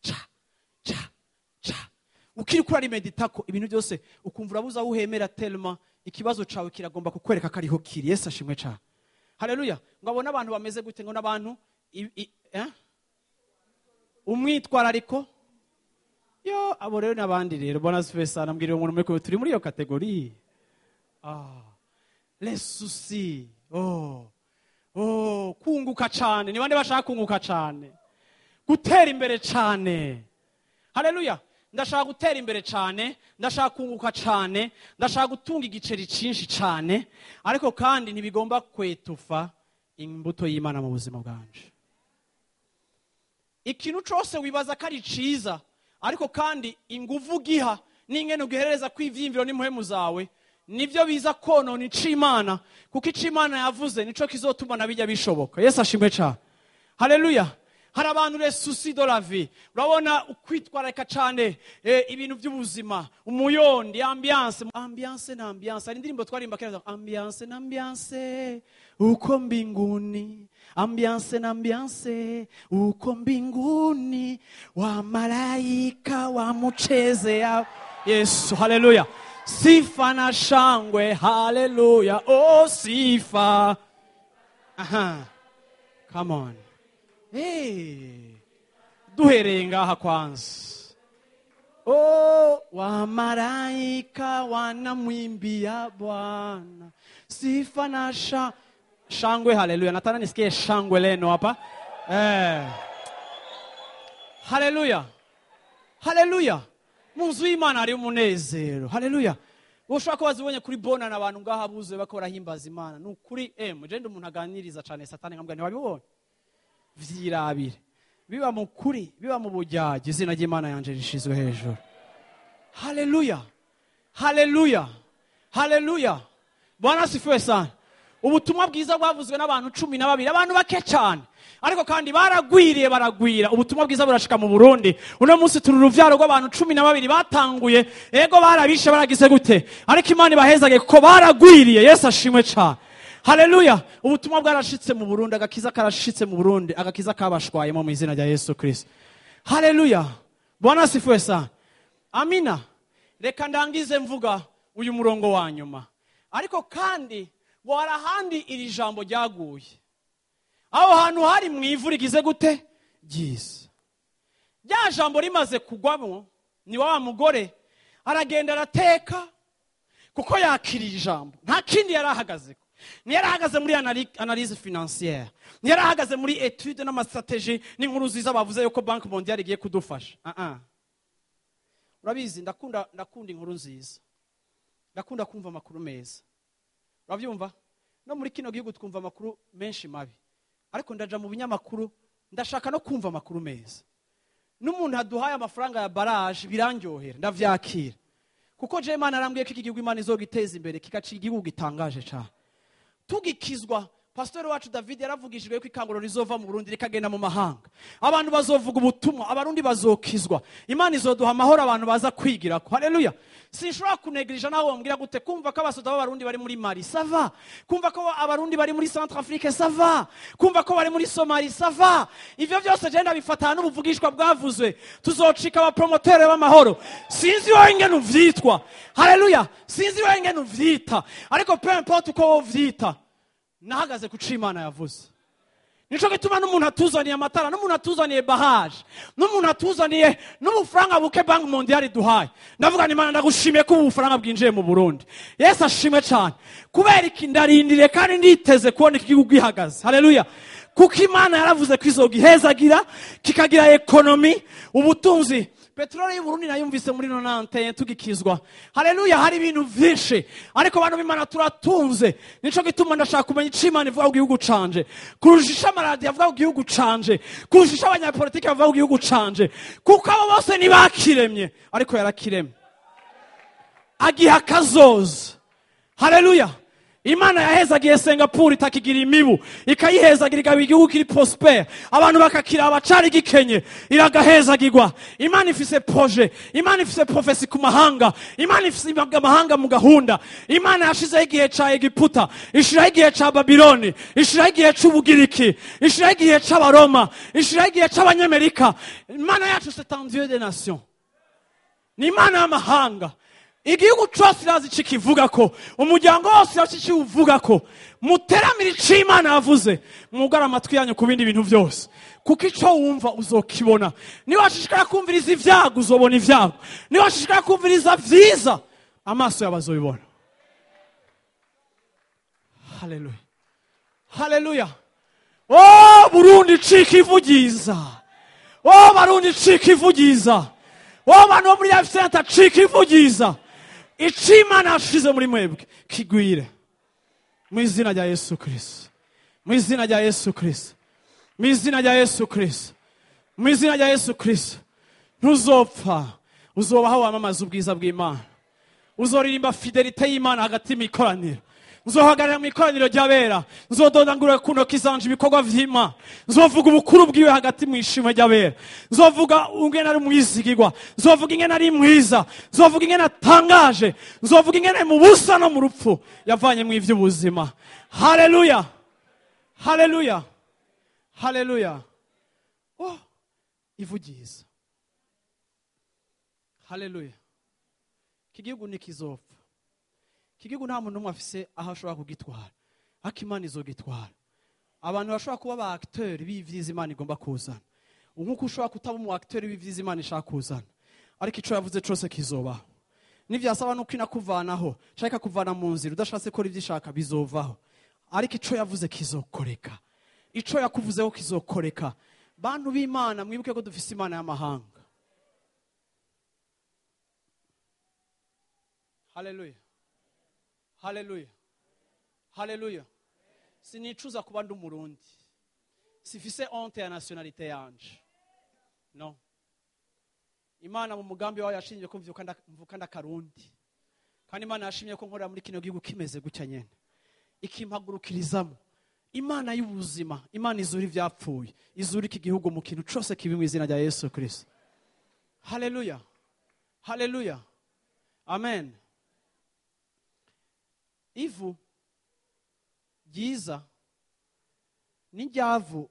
ca, ca, ca. Ukiri kuri arimeditako ibintu byose ukumva urabuza aho uhemera tellement ikibazo cawe kiragomba kukwereka ko ariho kiri. Yesu ashimwe cane. Haleluya. Ngo abone abantu bameze gute? Ngo n'abantu umwitwarariko. Yo, abo rero n'abandi rero bona sana mbwira umuntu muri kumwe turi muri iyo catégorie. Ah, les soucis. Oh, oh, kunguka cane. Ni bande bashaka kunguka cane, gutera imbere cane? Haleluya. Ndashaka gutera imbere cane, ndashaka kunguka cane, ndashaka gutunga igiceri cinshi cane, ariko kandi ntibigomba kwetufa imbuto y'Imana mu buzima bwanje. Ikintu cose wibaza ko ari ciza, ariko kandi inguvu giha n'ingene ugiherereza kw'ivyiyumviro n'impwemu zawe nivyo biza konona ic'Imana, kuko ic'Imana yavuze nico kizotuma na bijya bishoboka. Yesu ashimwe cane. Haleluya. Hari abantu les soucis de la vie, urabona ukwitwararika cane ibintu by'ubuzima, umuyondi, ambiance, ambiance na ambiance. Hari indirimbo twarimba kera: ambiance na ambiance uko mbinguni, ambiance na ambiance uko mbinguni, wa malaika wamuchezea Yesu. Haleluya. Sifa na shangwe, haleluya, oh sifa. Aha, come on. Hey, duhereye ngaha kwanza. Oh, wa malaika wanamwimbia Bwana sifa na shangwe. Haleluya. Nataka nisikie shangwe leno hapa. Haleluya, haleluya. Mu nzu y'Imana hari umunezero. Haleluya. Ushobora kuba wazibonye kuri bona n'abantu ngaha buzuye bako barahimbaza Imana. Ni ukuri, je ndi umuntu aganiriza cane Satani, nkambwira ntiwabibonye, vyirabire. Biba mu kuri, biba mu bujyaji, izina ry'Imana yanje rishizwe hejuru. Haleluya, haleluya, haleluya. Bwana asifiwe sana. Ubutumwa bwiza bwavuzwe n'abantu 12, abantu bake cyane, ariko kandi baragwiriye, baragwira. Ubutumwa bwiza burashika mu Burundi. Uno munsi turi uruvyaro rw'abantu 12 batanguye. Ego, barabishe, baragize gute, ariko Imana ibahezage kuko baragwiriye. Yesu ashimwe cyane. Haleluya. Ubutumwa bwarashitse mu Burundi, agakiza karashitse mu Burundi, agakiza kabashwayemo mu izina rya Yesu Kristo. Haleluya. Bwana asifiwe sana. Amina. Reka ndangize mvuga uyu murongo wa nyuma. Ariko kandi ngo hari ahandi iri jambo ryaguye. Aho hantu hari mu ivu rigize gute? Ryiza. Rya jambo rimaze kugwamo, ni wa mugore aragenda arateka, kuko yakiriye ijambo. Nta kindi yari ahagazeko. Ntiyari ahagaze muri analyse financière, ntiyari ahagaze muri étude n'ama stratégie n'inkuru nziza bavuze yuko Banque mondiale igiye kudufasha. Ah ah, urabizi, ndakunda inkuru nziza, ndakunda kumva amakuru meza. Urabyumva, no muri kino gihugu twumva amakuru menshi mabi, ariko ndaja mu binyamakuru, ndashaka no kumva amakuru meza. N'umuntu aduhaye amafaranga ya baraje birandyohera, ndavyakira, kuko je Imana arambwiye ko iki gihugu Imana izogiteza imbere, kikaca igihugu gitangaje cyane. Tugikizwa, pastori wacu David yaravugishijwe ko ikanguro rizova mu Burundi rikagenda mu mahanga, abantu bazovuga ubutumwa, Abarundi bazokizwa, Imana izoduha amahoro abantu baza kwigirako. Haleluya. Sinshobora kunegirija nawe wambwira gute. Kumva ko abasoda b'Abarundi bari muri Mali, ça va. Kumva ko Abarundi bari muri Centrafrique, ça va. Kumva ko bari muri Somalie, ça va. Ivyo byose je ndabifata n'ubuvugishwa bwavuzwe. Tuzocika abapromotere b'amahoro. Sinzi wowe ingene uvyitwa. Haleluya. Sinzi wowe ingene uvyita, ariko peu importe uko wovyita, nahagaze ku co Imana yavuze. Nico gituma n'umuntu atuzaniye amatara, n'umuntu atuzaniye bahaje, n'umuntu atuzaniye n'ubufaranga buke Banque mondiale duhaye, ndavuga ni Imana, ndagushimiye ko ubu bufaranga bwinjiye mu Burundi. Yesu ashimwe cyane. Kubera iki? Ndarindiriye kandi nditeze kubona iki gihugu gihagaze. Haleluya. Kuko Imana yaravuze ko izogihezagira kikagira économie, ubutunzi. Peteroli y'Uburundi nayumvise muri 91 tugikizwa. Haleluya. Hari ibintu vyinshi, ariko bantu b'Imana, turatunze. Nico gituma ndashaka kumenya ico Imana ivuga ku gihugu canje kurusha ico amaradiyo avuga ku gihugu canje, kurusha ico abanyapolitiki bavuga ku gihugu canje, kuko abo bose ntibakiremye, ariko yarakiremye, agiha akazoza. Haleluya. Imana yahezagiye Singapore itakigira imibu, ikayihezagira ikaba igihugu kiri prospère, abantu bakakira abacari gikenye, iragahezagirwa. Imana ifise projet, Imana ifise prophétie ku mahanga, Imana ifise amahanga mu gahunda. Imana yashizeho igihe ca Egiputa, ishiraho igihe ca Babiloni, ishiraho igihe c'Ubugiriki, ishiraho igihe c'Abaroma, ishiraho igihe c'Abanyamerika. Imana yacu c'est un Dieu des nations, ni Imana y'amahanga. Igihugu cyose irazi ico kivuga ko, umuryango wose irazi ico uvuga ko. Muteramire ico Imana yavuze, mwugare amatwi yanyu ku bindi bintu byose, kuko ico wumva uzokibona. Niba washishikara kumviriza ibyago uzobona ibyago, niba washishikara kumviriza vyiza amaso yawe azobibona. Haleluya, haleluya. Oh Burundi, cika ivugiza. Oh Barundi, cika ivugiza. Oh bantu bo muri Life Center, cika ivugiza. Ico Imana yashize muri mwebwe kigwire mu izina rya Yesu Kristo, mu izina rya Yesu Kristo, mu izina rya Yesu Kristo, mu izina rya Yesu Kristo. Ntuzopfa, uzobaho wamamaza ubwiza bw'Imana, uzoririmba fidélité y'Imana hagati mu ikoraniro. Nzohagarara mu ikoraniro ry'abera, nzodondagura ku ntoki zanje ibikorwa vy'Imana, nzovuga ubukuru bwiwe hagati mu ishimwe ry'abera, nzovuga ingene ari umwizigirwa, nzovuga ingene ari mwiza, nzovuga ingene atangaje, nzovuga ingene mu busa no mu rupfu yavanye mu ivy'ubuzima. Haleluya, haleluya, haleluya. Oh, ivugiza. Haleluya. Iki gihugu ntikizopfa. Iki gihugu nta muntu n'umwe afise aho ashobora kugitwara, ariko Imana izogitwara. Abantu bashobora kuba ba acteur b'ivyiza Imana igomba kuzana, nk'uko ushobora kutaba umu acteur b'ivyiza Imana ishaka kuzana, ariko ico yavuze cose kizobaho. Nivyasaba nuko inakuvanaho canke ikakuvana mu nzira udashatse gukora ivyo ishaka, bizovaho, ariko ico yavuze kizokoreka, ico yakuvuzeho kizokoreka. Bantu b'Imana, mwibuke ko dufise Imana y'amahanga. Haleluya, haleluya, haleluya. Sinicuza kuba ndi Umurundi, sifise honte ya nationalité yanje, no. Imana mu mugambi wayo yashingiye ko mvuka ndakarundi, kandi Imana yashimye ko nkorera muri kino gihugu kimeze gutya nyene, ikimpagurukirizamo. Imana y'ubuzima, Imana izura ivyapfuye, izura iki gihugu mu kintu cose kibi mu izina rya Yesu Kristo. Haleluya, haleluya, amen. Ivu ryiza n'iryavu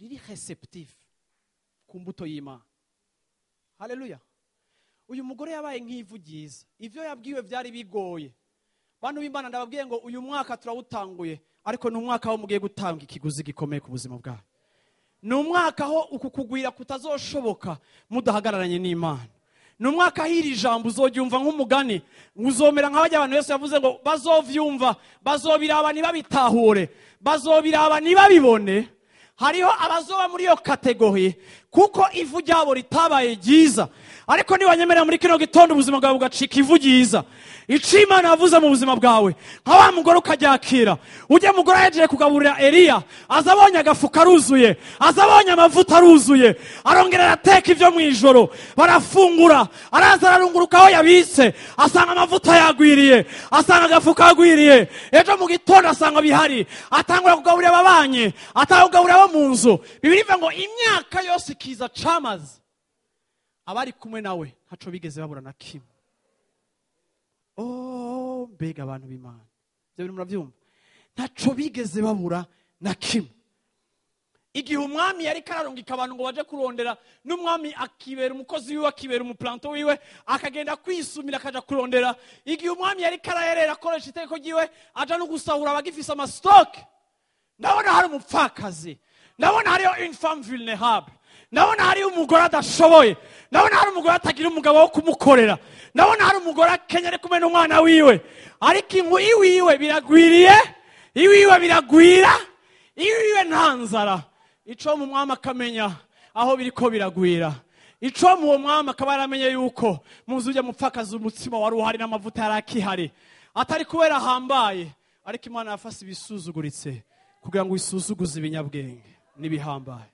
riri réceptif ku mbuto y'Imana. Haleluya. Uyu mugore yabaye nk'ivu ryiza, ivyo yabwiwe vyari bigoye. Bantu b'Imana, ndababwiye ngo uyu mwaka turawutanguye, ariko ni umwaka aho mugiye gutanga ikiguzi gikomeye ku buzima bwawe. Ni umwaka aho uku kugwira kutazoshoboka mudahagararanye n'Imana. Ni umwaka aho iri jambo uzoryumva nk'umugani, uzomera nk'abajya abantu Yesu yavuze ngo bazovyumva, bazobiraba ntibabitahure, bazobiraba ntibabibone. Hariho abazoba muri iyo catégorie kuko ivu ryabo ritabaye ryiza. Ariko nibanyemerera muri kino gitondo ubuzima bwawe bugacika ivu ryiza, ico Imana yavuze mu buzima bwawe nka wa mugore ukaryakira. Ujya mugore yahejeje kugaburira Eliya, aza abonye agafuka aruzuye, aza abonye amavuta aruzuye, arongera arateka ivyo mu ijoro, barafungura, araza ararunguruka aho yabitse, asanga amavuta yagwiriye, asanga agafuka yagwiriye. Ejo mu gitondo asanga bihari, atangura kugaburira ababanyi, atangura kugaburira abo mu nzu. Bibiliya ivuga ngo imyaka yose ikiza camaze, abari kumwe nawe ntaco bigeze babura na kimwe. Oh, mbega abantu b'Imana, ivyo bintu muravyumva? Ntaco bigeze babura na kimwe. Igihe umwami yari kararungika abantu ngo baje kurondera, n'umwami akibera umukozi wiwe, akibera umuplanto wiwe, akagenda kwisumira akaja kurondera. Igihe umwami yari karayerera akoresha itegeko ryiwe, aja no gusahura abagifise amastock, ndabona hari umupfakazi, ndabona hariyo une femme vulnérable, ndabona hariyo umugore adashoboye, ndabona hari umugore atagira umugabo wo kumukorera, ndabona hari umugore akenya ari kumwe n'umwana wiwe, ariko inku iwiwe biragwiriye, iwiwe biragwira, iwiwe nta nzara. Ico mu mwami akamenya aho biriko biragwira, ico mu uwo mwami akaba yaramenye yuko mu nzu ujya mupfakazi umutsima wari uhari n'amavuta yari akihari, atari kubera ahambaye, ariko Imana yafase ibisuzuguritse kugira ngo isuzuguze ibinyabwenge n'ibihambaye.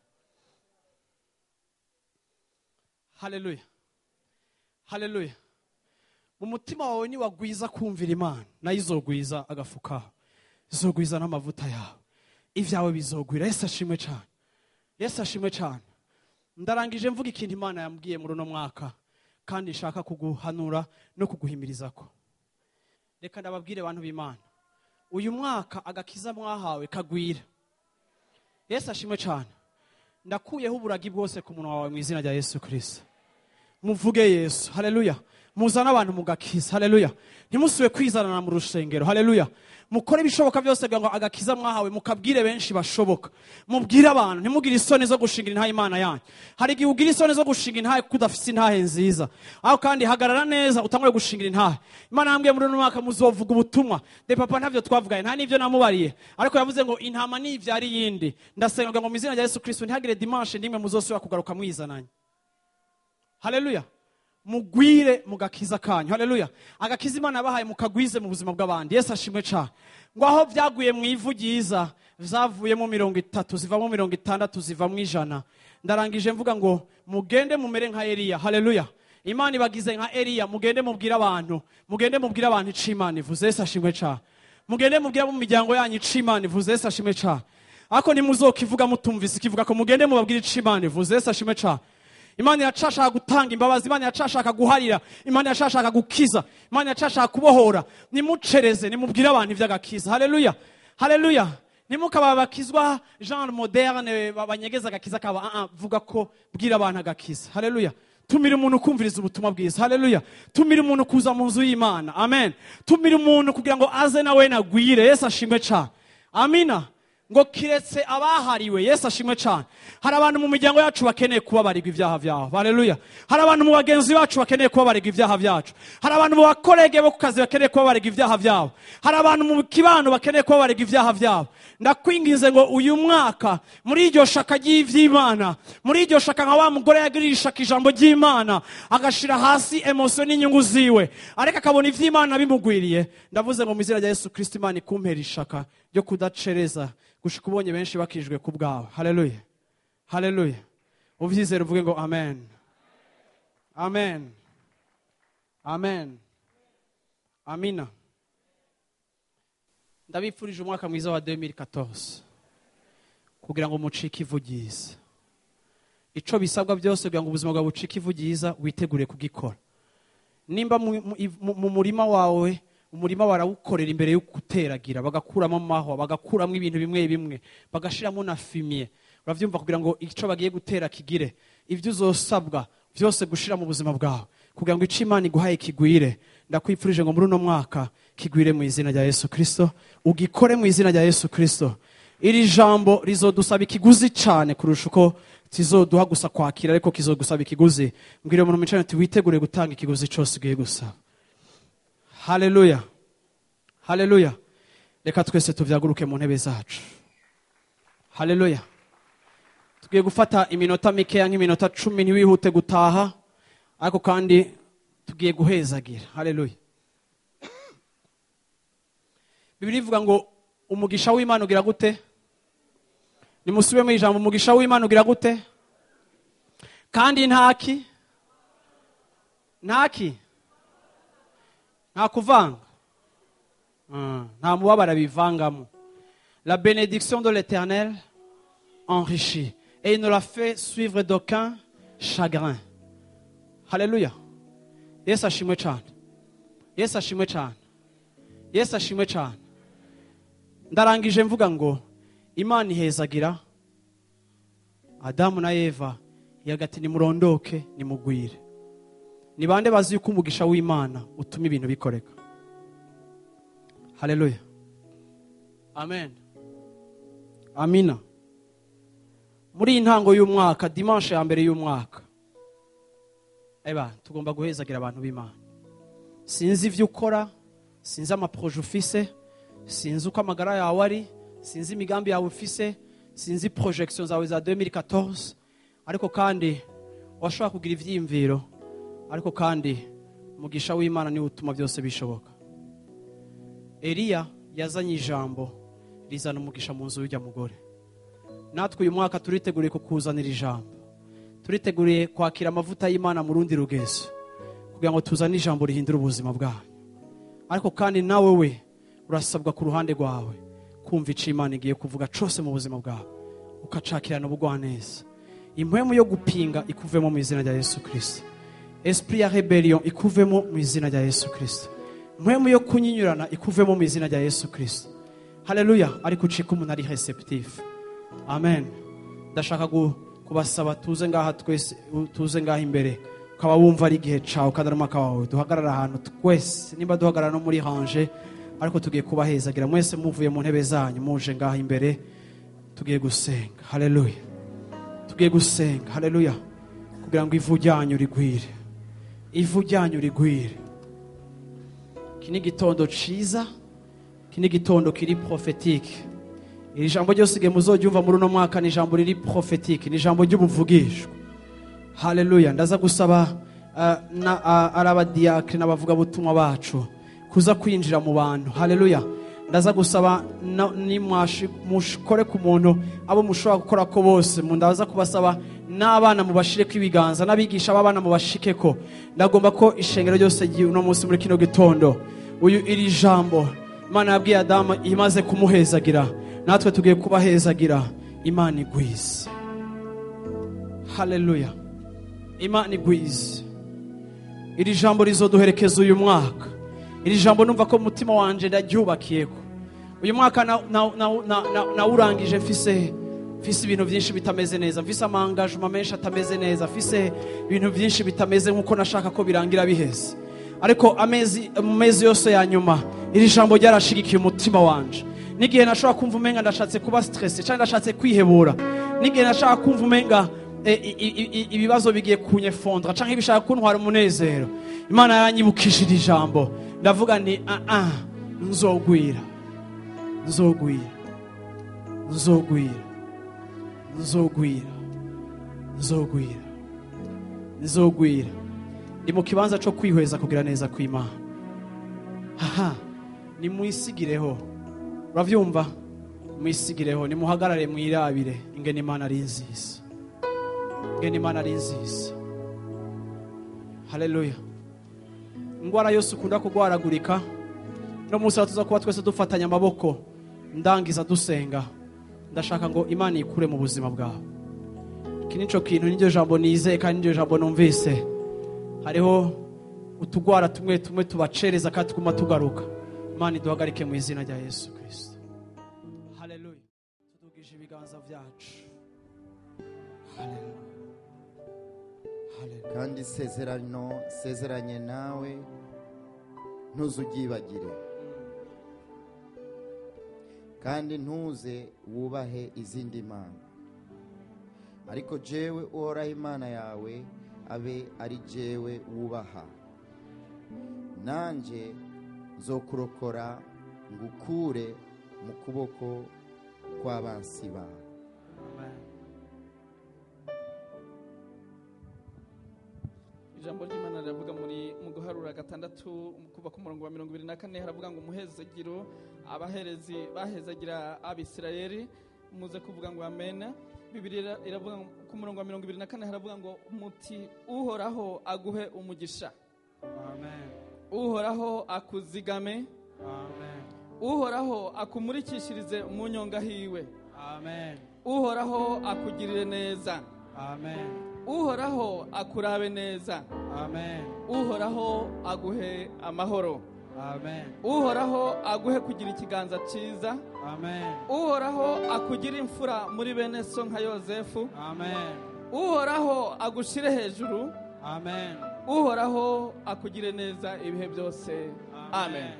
Haleluya, haleluya. Mu mutima wawe niwagwiza kumvira Imana, nayo izogwiza agafuka, izogwiza n'amavuta yawe, ibyawe bizogwira. Yesu ashimwe cyane, Yesu ashimwe cyane. Ndarangije mvuga ikintu Imana yambwiye muri uno mwaka, kandi nshaka kuguhanura no kuguhimiriza ko. Reka ndababwire abantu b'Imana, uyu mwaka agakiza mwahawe kagwira. Yesu ashimwe cyane. Ndakuyeho uburagi bwose ku munwa wawe mu izina rya Yesu Kristo. Muvuge Yesu, haleluya. Muzane abantu mugakiza, haleluya. Ntimusubire kwizanana mu rusengero, haleluya. Mukore ibishoboka byose kugira ngo agakiza mwahawe mukabwire benshi bashoboka. Mubwire abantu, ntimugire isoni zo gushinga intahe Imana yanyu. Hari igihe ugira isoni zo gushinga intahe kuko udafise intahe nziza. Aho kandi hagarara neza utangure gushingira intahe. Imana yambwiye muri uno mwaka muzovuga ubutumwa. De papa ntavyo twavuganye, nta n'ivyo namubariye. Ariko yavuze ngo intama nivyari yindi. Ndasenga ngo mu izina rya Yesu Kristo ntihagire dimanche nimwe muzosubira kugaruka mwizananye. Haleluya. Mugwire mugakiza kanyu, haleluya. Agakiza Imana yabahaye mukagwize mu buzima bw'abandi. Yesu ashimwe cyane. Ngo aho byaguye mu ivu ryiza, zavuyemo 30, zivamo 60, zivamo 100. Ndarangije mvuga ngo mugende mumere nka Eliya, haleluya. Imana ibagize nka Eliya, mugende mubwire abantu, mugende mubwire abantu ico Imana ivuze. Yesu ashimwe cyane. Mugende mubwire abo mu miryango yanyu ico Imana ivuze. Yesu ashimwe cyane. Ariko ntimuzokivuga mutumvise ikivuga ko, mugende mubabwire ico Imana ivuze. Yesu ashimwe cyane. Imana iracashaka gutanga imbabazi, Imana iracashaka guharira, Imana iracashaka gukiza, Imana iracashaka kubohora. Nimucereze, nimubwire abantu ivy'agakiza. Haleluya, haleluya. Nimukaba bakizwa genre moderne banyegeza agakiza kaba, vuga ko bwira abantu agakiza. Haleluya. Tumira umuntu kumviriza ubutumwa bwiza. Haleluya. Tumira umuntu kuza mu nzu y'Imana. Amen. Tumira umuntu kugira ngo aze nawe nagwire. Yesu ashimwe cyane. Amina. Ngo kiretse abahariwe. Yesu ashimwe cyane. Hari abantu mu miryango yacu bakeneye kubabarirwa ibyaha byabo. Haleluya. Hari abantu mu bagenzi bacu bakeneye kubabarirwa ibyaha byacu. Hari abantu mu bakorege bo ku kazi bakeneye kubabarirwa ibyaha byabo. Hari abantu mu kibano bakeneye kubabarirwa ibyaha byabo. Ndakwinginze ngo uyu mwaka muri iryo shaka ry'ivy'Imana, muri iryo shaka nka wa mugore yagirira ishaka ijambo ry'Imana, agashira hasi emotion n'inyungu ziwe, ariko akabona ivy'Imana bimugwiriye. Ndavuze ngo mu izina rya Yesu Kristo Imana ikumpera ishaka ryo kudacereza gushika ubonye benshi bakijwe ku bwawe. Haleluya, haleluya. Uvyizere uvuge ngo amen, amen, amen, amina. Ndabifurije umwaka mwiza wa 2014 kugira ngo mucike ivu ryiza. Ico bisabwa byose kugira ngo ubuzima bwawe bucike ivu ryiza, witegure kugikora. Nimba mu murima wawe, umurima barawukorera imbere yo guteragira, bagakuramo amahwa, bagakuramo ibintu bimwe bimwe, bagashiramo na fumier. Uravyumva, kugira ngo ico bagiye gutera kigire. Ivyo uzosabwa byose gushira mu buzima bwawe kugira ngo ico Imana iguhaye kigwire. Ndakwifurije ngo muri uno mwaka kigwire mu izina rya Yesu Kristo, ugikore mu izina rya Yesu Kristo. Iri jambo rizodusaba ikiguzi cyane kurusha uko tizoduha gusa kwakira, ariko kizogusaba ikiguzi. Mbwira umuntu mwicaranye uti witegure gutanga ikiguzi cyose ugiye gusaba. Haleluya, haleluya. Reka twese tuvyaguruke mu ntebe zacu. Haleluya. Tugiye gufata iminota mikeya, nk'iminota 10, ntiwihute gutaha, ariko kandi tugiye guhezagira. Haleluya. Bibiliya ivuga ngo umugisha w'Imana ugira gute? Nimusubire mu ijambo, umugisha w'Imana ugira gute? Kandi ntaki ntaki nta kuvanga, nta mubabara bivangamo. La bénédiction de l'Éternel enrichit et il ne la fait suivre d'aucun chagrin. Haleluya. Yesu ashimwe cyane. Yesu ashimwe cyane. Yesu ashimwe cyane. Ndarangije mvuga ngo Imana ihezagira Adamu na Eva, yagati nimurondoke nimugwire. Ni bande bazi yuko umugisha w'Imana utuma ibintu bikoreka? Haleluya, amen, amina. Muri iyi ntango y'umwaka, dimanche ya mbere y'umwaka, eba tugomba guhezagira abantu b'Imana. Sinzi ivyo ukora, sinzi amaproje ufise, sinzi uko amagara yawe ari, sinzi imigambi yawe ufise, sinzi projection zawe za 2014, ariko kandi washobora kugira ivyiyumviro, ariko kandi umugisha w'Imana niwo utuma byose bishoboka. Eliya yazanye ijambo rizana umugisha mu nzu y'ujya mugore. Natwe uyu mwaka turiteguriye kukuzanira ijambo, turiteguriye kwakira amavuta y'Imana mu rundi rugezo, kugira ngo tuzane ijambo rihindura ubuzima bwanyu. Ariko kandi nawe we urasabwa ku ruhande rwawe kumva icyo Imana igiye kuvuga cose mu buzima bwawe, ukacakirana ubugwaneza. Impwemu yo gupinga ikuvemo mu izina rya Yesu Kristo. Esprit ya rebellion ikuvemo mu izina rya Yesu Kristo. Impwemu yo kunyinyurana ikuvemo mu izina rya Yesu Kristo. Haleluya. Ariko ucika umuntu ari receptif. Amen. Ndashaka kubasaba tuze ngaha twese, tuze ngaha imbere, ukaba wumva ari igihe cawe kandi ari umwaka wawe. Duhagarara ahantu twese, nimba duhagarara no muri rangée, ariko tugiye kubahezagira mwese muvuye mu ntebe zanyu muje ngaha imbere. Tugiye gusenga. Haleluya. Tugiye gusenga. Haleluya. Kugira ngo ivu ryanyu rigwire, ivu ryanyu rigwire. Iki ni igitondo ciza, iki ni igitondo kiri prophétique. Iri jambo ryose igihe muzoryumva muri uno mwaka ni ijambo riri prophétique, ni ijambo ry'ubuvugishwa. Haleluya. Ndaza gusaba ari abadiakre n'abavugabutumwa bacu kuza kwinjira mu bantu. Haleluya. Ndaza gusaba mushikore ku muntu, abo mushobora gukora ko bose. Ndaza kubasaba n'abana mubashireko ibiganza, n'abigisha b'abana mubashikeko. Ndagomba ko ishengero ryose uno munsi muri kino gitondo, uyu iri jambo Imana yabwiye Adamu imaze kumuhezagira, natwe tugiye kubahezagira. Imana igwize. Haleluya. Imana igwize. Iri jambo rizoduherekeza uyu mwaka. Iri jambo numva ko mutima wanje ndaryubakiyeko. Uyu mwaka nawurangije mfise ibintu byinshi bitameze neza, mfise amangajuma menshi atameze neza, mfise ibintu byinshi bitameze nkuko nashaka ko birangira biheze. Ariko mu mezi yose ya nyuma iri jambo ryarashigikiye umutima wanje. N'igihe nashobora kumva umenga ndashatse kuba stress cyangwa ndashatse kwihebura, n'igihe nashaka kumva umenga ibibazo bigiye kunyefondra canke ibishaka kuntwara umunezero, Imana yaranyibukije iri jambo. Ndavuga nti nzogwira, nzogwira, nzogwira, nzogwira, nzogwira, nzogwira. Ndi mu kibanza cyo kwihweza kugira neza kw'Imana. Aha, nimwisigireho. Uravyumva? Mwisigireho, nimuhagarare mwirabire ingene Imana ari nziza. Ingene Imana ari nziza. Haleluya. Ingwara yose ukunda kugwaragurika, no munsi tuza kuba twese dufatanya amaboko, ndangiza dusenga. Ndashaka ngo Imana ikure mu buzima bwawe. Iki nico kintu, niryo jambo nizeye kandi niryo jambo numvise. Hariho utugwara tumwe tumwe tubacereza kandi tuguma tugaruka. Imana iduhagarike mu izina rya Yesu Kristo. Haleluya. Tudugije ibiganza byacu. Haleluya. Haleluya. Kandi isezerano sezeranye nawe ntuzugibagire, kandi ntuze wubahe izindi mana, ariko jewe Uhoraho Imana yawe abe ari jewe wubaha, nanje nzokurokora ngukure mu kuboko kw'abansi bawe. Ijambo ry'Imana riravuga muri mu guharura 6 kuva ku murongo wa 24, haravuga ngo umuhezagiro abaherezi bahezagira Abisirayeli, muze kuvuga ngo amen. Bibiliya iravuga ku murongo wa 24 haravuga ngo muti Uhoraho aguhe umugisha. Amen. Uhoraho akuzigame. Amen. Uhoraho akumurikishirize mu nyonga hiwe. Amen. Uhoraho akugirire neza. Amen. Uhoraho akurabe neza. Amen. Uhoraho aguhe amahoro. Amen. Uhoraho aguhe kugira ikiganza cyiza. Amen. Uhoraho akugira imfura muri bene so nka Yozefu. Amen. Uhoraho agushire hejuru. Amen. Uhoraho akugire neza ibihe byose. Amen.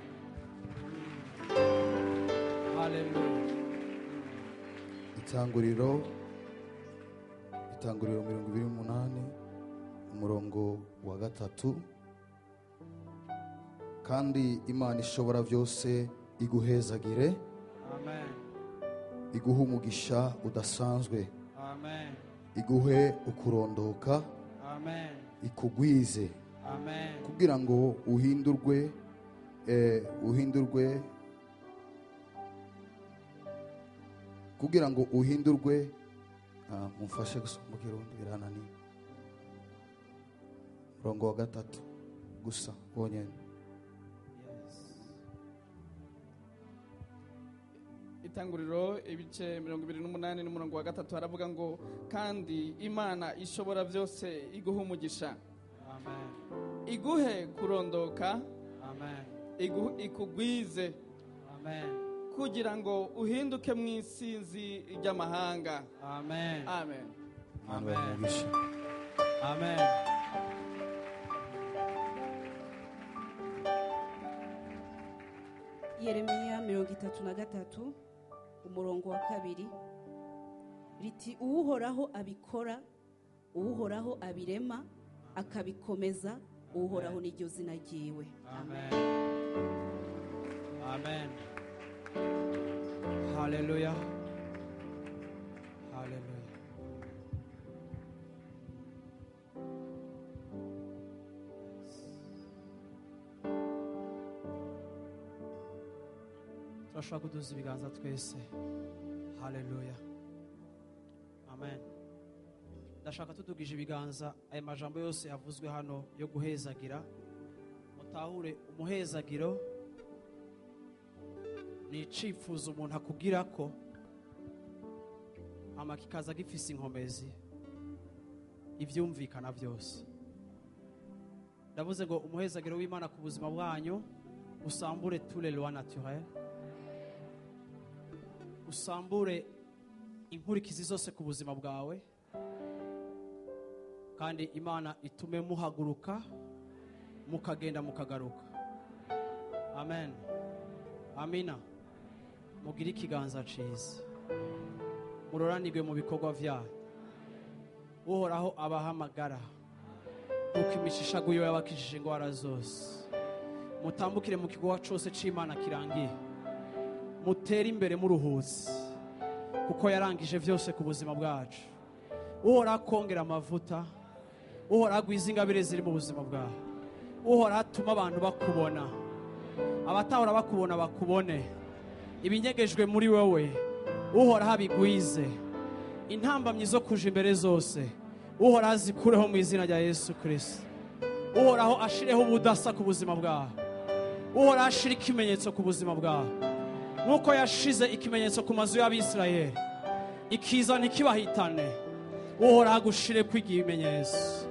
Haleluya. Itanguriro 28 umurongo wa 3. Kandi Imana ishobora byose iguhezagire. Amen. Iguhe umugisha udasanzwe. Amen. Iguhe ukurondoka. Amen. Ikugwize. Amen. Kugira ngo uhindurwe kugira ngo uhindurwe. Mumfashe gusoma mu Kirundi birananiye. Murongo wa 3. Gusa wonyene. Itanguriro ibice 28 n'umurongo wa 3 haravuga ngo kandi Imana ishobora byose iguhe umugisha. Amen. Iguhe kurondoka. Amen. Ikugwize. Amen. Kugira ngo uhinduke mu isinzi ry'amahanga. Amen. Amen. Amen. Amen. Yeremiya 33 umurongo wa 2 riti uhoraho abikora, uhoraho abirema akabikomeza, uhoraho niryo zina ryiwe. Amen. Amen. Hallelujah. Hallelujah. Turashobora kuduza ibiganza twese. Hallelujah. Amen. Ndashaka tudugije ibiganza aya majambo yose yavuzwe hano yo guhezagira. Mutahure umuhezagiro ni icifuzo umuntu akugira ko amakikaza gifise inkomezi ivyumvikana byose. Ndavuze ngo umuhezagiro w'Imana ku buzima bwanyu usambure tous les lois naturelles, usambure inkurikizi zose ku buzima bwawe, kandi Imana itume muhaguruka mukagenda mukagaruka. Amen. Amina. Mugire ikiganza ciza, muroranirwe mu bikorwa vyanyu. Uhoraho abahamagara uko imishishago yiwe yabakijije ingwara zose. Mutambukire mu kigo cose c'Imana kirangiye, mutere imbere muruhutse, kuko yarangije vyose ku buzima bwacu. Uhoraho akongera amavuta, Uhoraho agwiza ingabire ziri mu buzima bwawe, Uhoraho atuma abantu bakubona, abatahora bakubona bakubone, ibinyegejwe muri wowe Uhoraho abigwize, intambamyi zo kuja imbere zose Uhoraho azikureho mu izina rya Yesu Kristo. Uhoraho ashireho ubudasa ku buzima bwawe, Uhoraho ashire ikimenyetso ku buzima bwawe, nk'uko yashize ikimenyetso ku mazu y'Abisirayeli, ikiza ntikibahitane. Uhoraho agushire kw'ikimenyetso,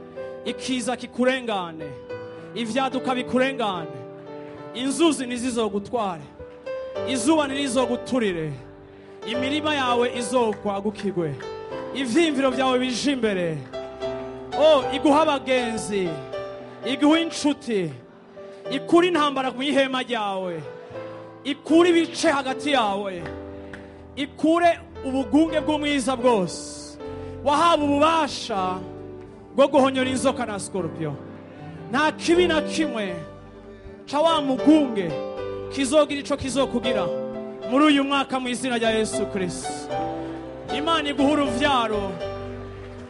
ikiza kikurengane, ivyaduka bikurengane, inzuzi ntizizogutware, izuba ntirizoguturire, imirima yawe izokwagukirwe, ivyiyumviro vyawe bije imbere. Oh, iguha abagenzi, iguha inshuti, ikura intambara mu ihema ryawe, ikure ibice hagati yawe, ikure ubugunge bw'umwiza bwose. Wahawe ububasha bwo guhonyora inzoka na scorpion. Nta kibi na kimwe ca wa mugunge kizogira ico kizokugira muri uyu mwaka mu izina rya Yesu Kristo. Imana iguha uruvyaro.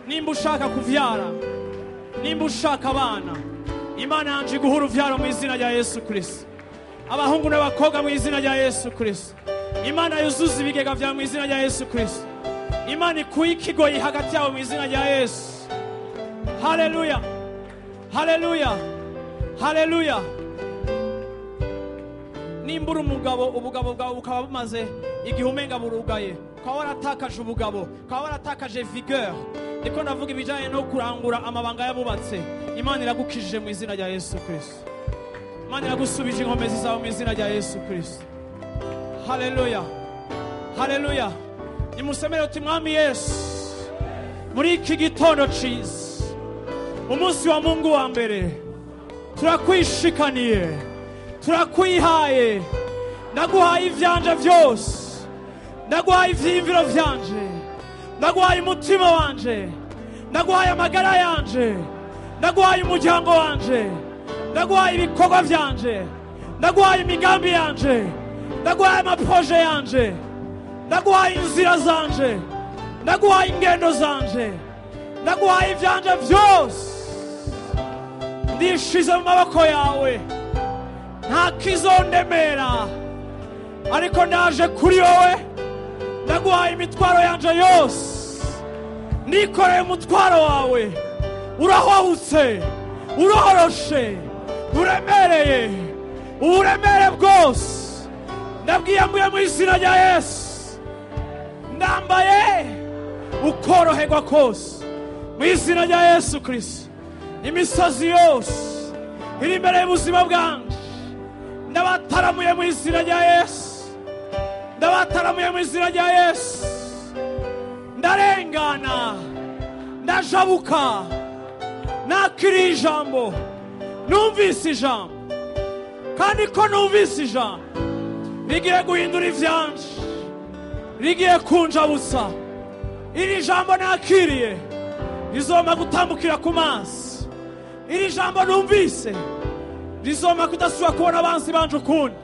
Nimba ushaka kuvyara, nimba ushaka abana, Imana yanje iguha uruvyaro mu izina rya Yesu Kristo. Abahungu n'abakobwa mu izina rya Yesu Kristo. Imana yuzuza ibigega vyawe mu izina rya Yesu Kristo. Imana ikuye ikigoyi hagati yawe mu izina rya Yesu. Haleluya. Haleluya. Haleluya. Nimba uri umugabo, ubugabo bwawe bukaba bumaze igihe umenga burugaye, ukaba waratakaje ubugabo, ukaba waratakaje vigueur, niko ndavuga ibijanye no kurangura amabanga y'abubatse, Imana iragukijije mu izina rya Yesu Kristo. Imana iragusubije inkomezi zawe mu izina rya Yesu Kristo. Haleluya. Haleluya. Nimusemere uti Mwami Yesu, muri iki gitondo ciza, umunsi wa Mungu wa mbere, turakwishikaniye, turakwihaye, ndaguhaye ivyanje vyose, ndaguhaye ivyiyumviro vyanje, ndaguhaye umutima wanje, ndaguhaye amagara yanje, ndaguhaye umuryango wanje, ndaguhaye ibikorwa vyanje, ndaguhaye imigambi yanje, ndaguhaye amaproje yanje, ndaguhaye inzira zanje, ndaguhaye ingendo zanje, ndaguhaye ivyanje vyose. Ndishize mu maboko yawe, nta kizondemera, ariko ndaje kuri wowe, ndaguhaye imitwaro yanje yose, nikoreye umutwaro wawe, urahwahutse, uroroshe, Buremereye, uburemere bwose ndabwiyambuye mu izina rya Yesu. Ndambaye ukoroherwa kose mu izina rya Yesu Kristo. Imisozi yose iri imbere y'ubuzima bwanje ndabataramuye mu izina rya Yesu, ndabataramuye mu izina rya Yesu. Ndarengana, ndajabuka, nakiriye ijambo, numvise ijambo, kandi ko numvise ijambo rigiye guhindura ivyanje, rigiye kunjabutsa. Iri jambo nakiriye rizoma gutambukira ku mazi. Iri jambo numvise rizoma kudasubira kubona abansi banje ukundi.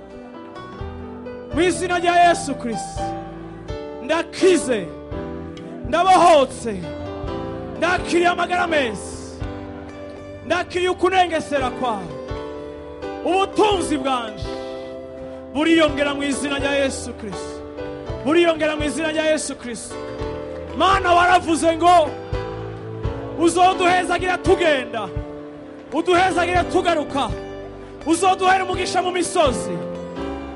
Mu izina rya Yesu Kristo ndakize, ndabohotse, ndakiriye amagara meza, ndakiriye ukunengesera kwawe. Ubutunzi bwanje buriyongera mu izina rya Yesu Kristo, buriyongera mu izina rya Yesu Kristo. Mana, waravuze ngo uzoduhezagira tugenda, uduhezagira tugaruka, uzoduhera umugisha mu misozi,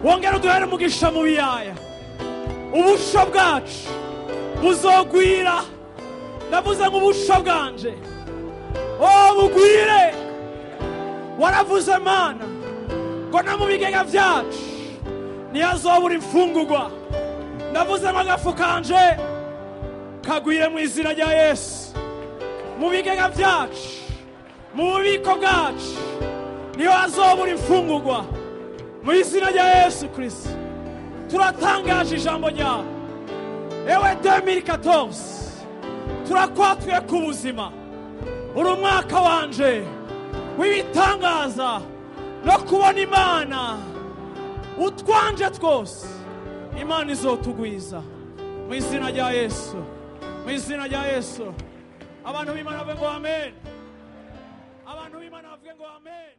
wongera uduhera umugisha mu biyaya. Ubusho bwacu buzogwira. Ndavuze ngo ubusho bwanje bugwire. Waravuze Mana ngo no mu bigega vyacu ntihazobura imfungurwa. Ndavuze ngo agafu kanje kagwire mu izina rya Yesu. Mu bigega vyacu, mu bubiko bwacu niho hazobura imfungurwa mu izina rya Yesu Kristo. Turatangaje ijambo ryawe. Ewe 2014 turakwatuye ku buzima. Uri umwaka wanje w'ibitangaza no kubona Imana. Utwanje twose Imana izotugwiza mu izina rya Yesu, mu izina rya Yesu. Abantu b'Imana bavuge ngo amen. Abantu b'Imana bavuge ngo amen.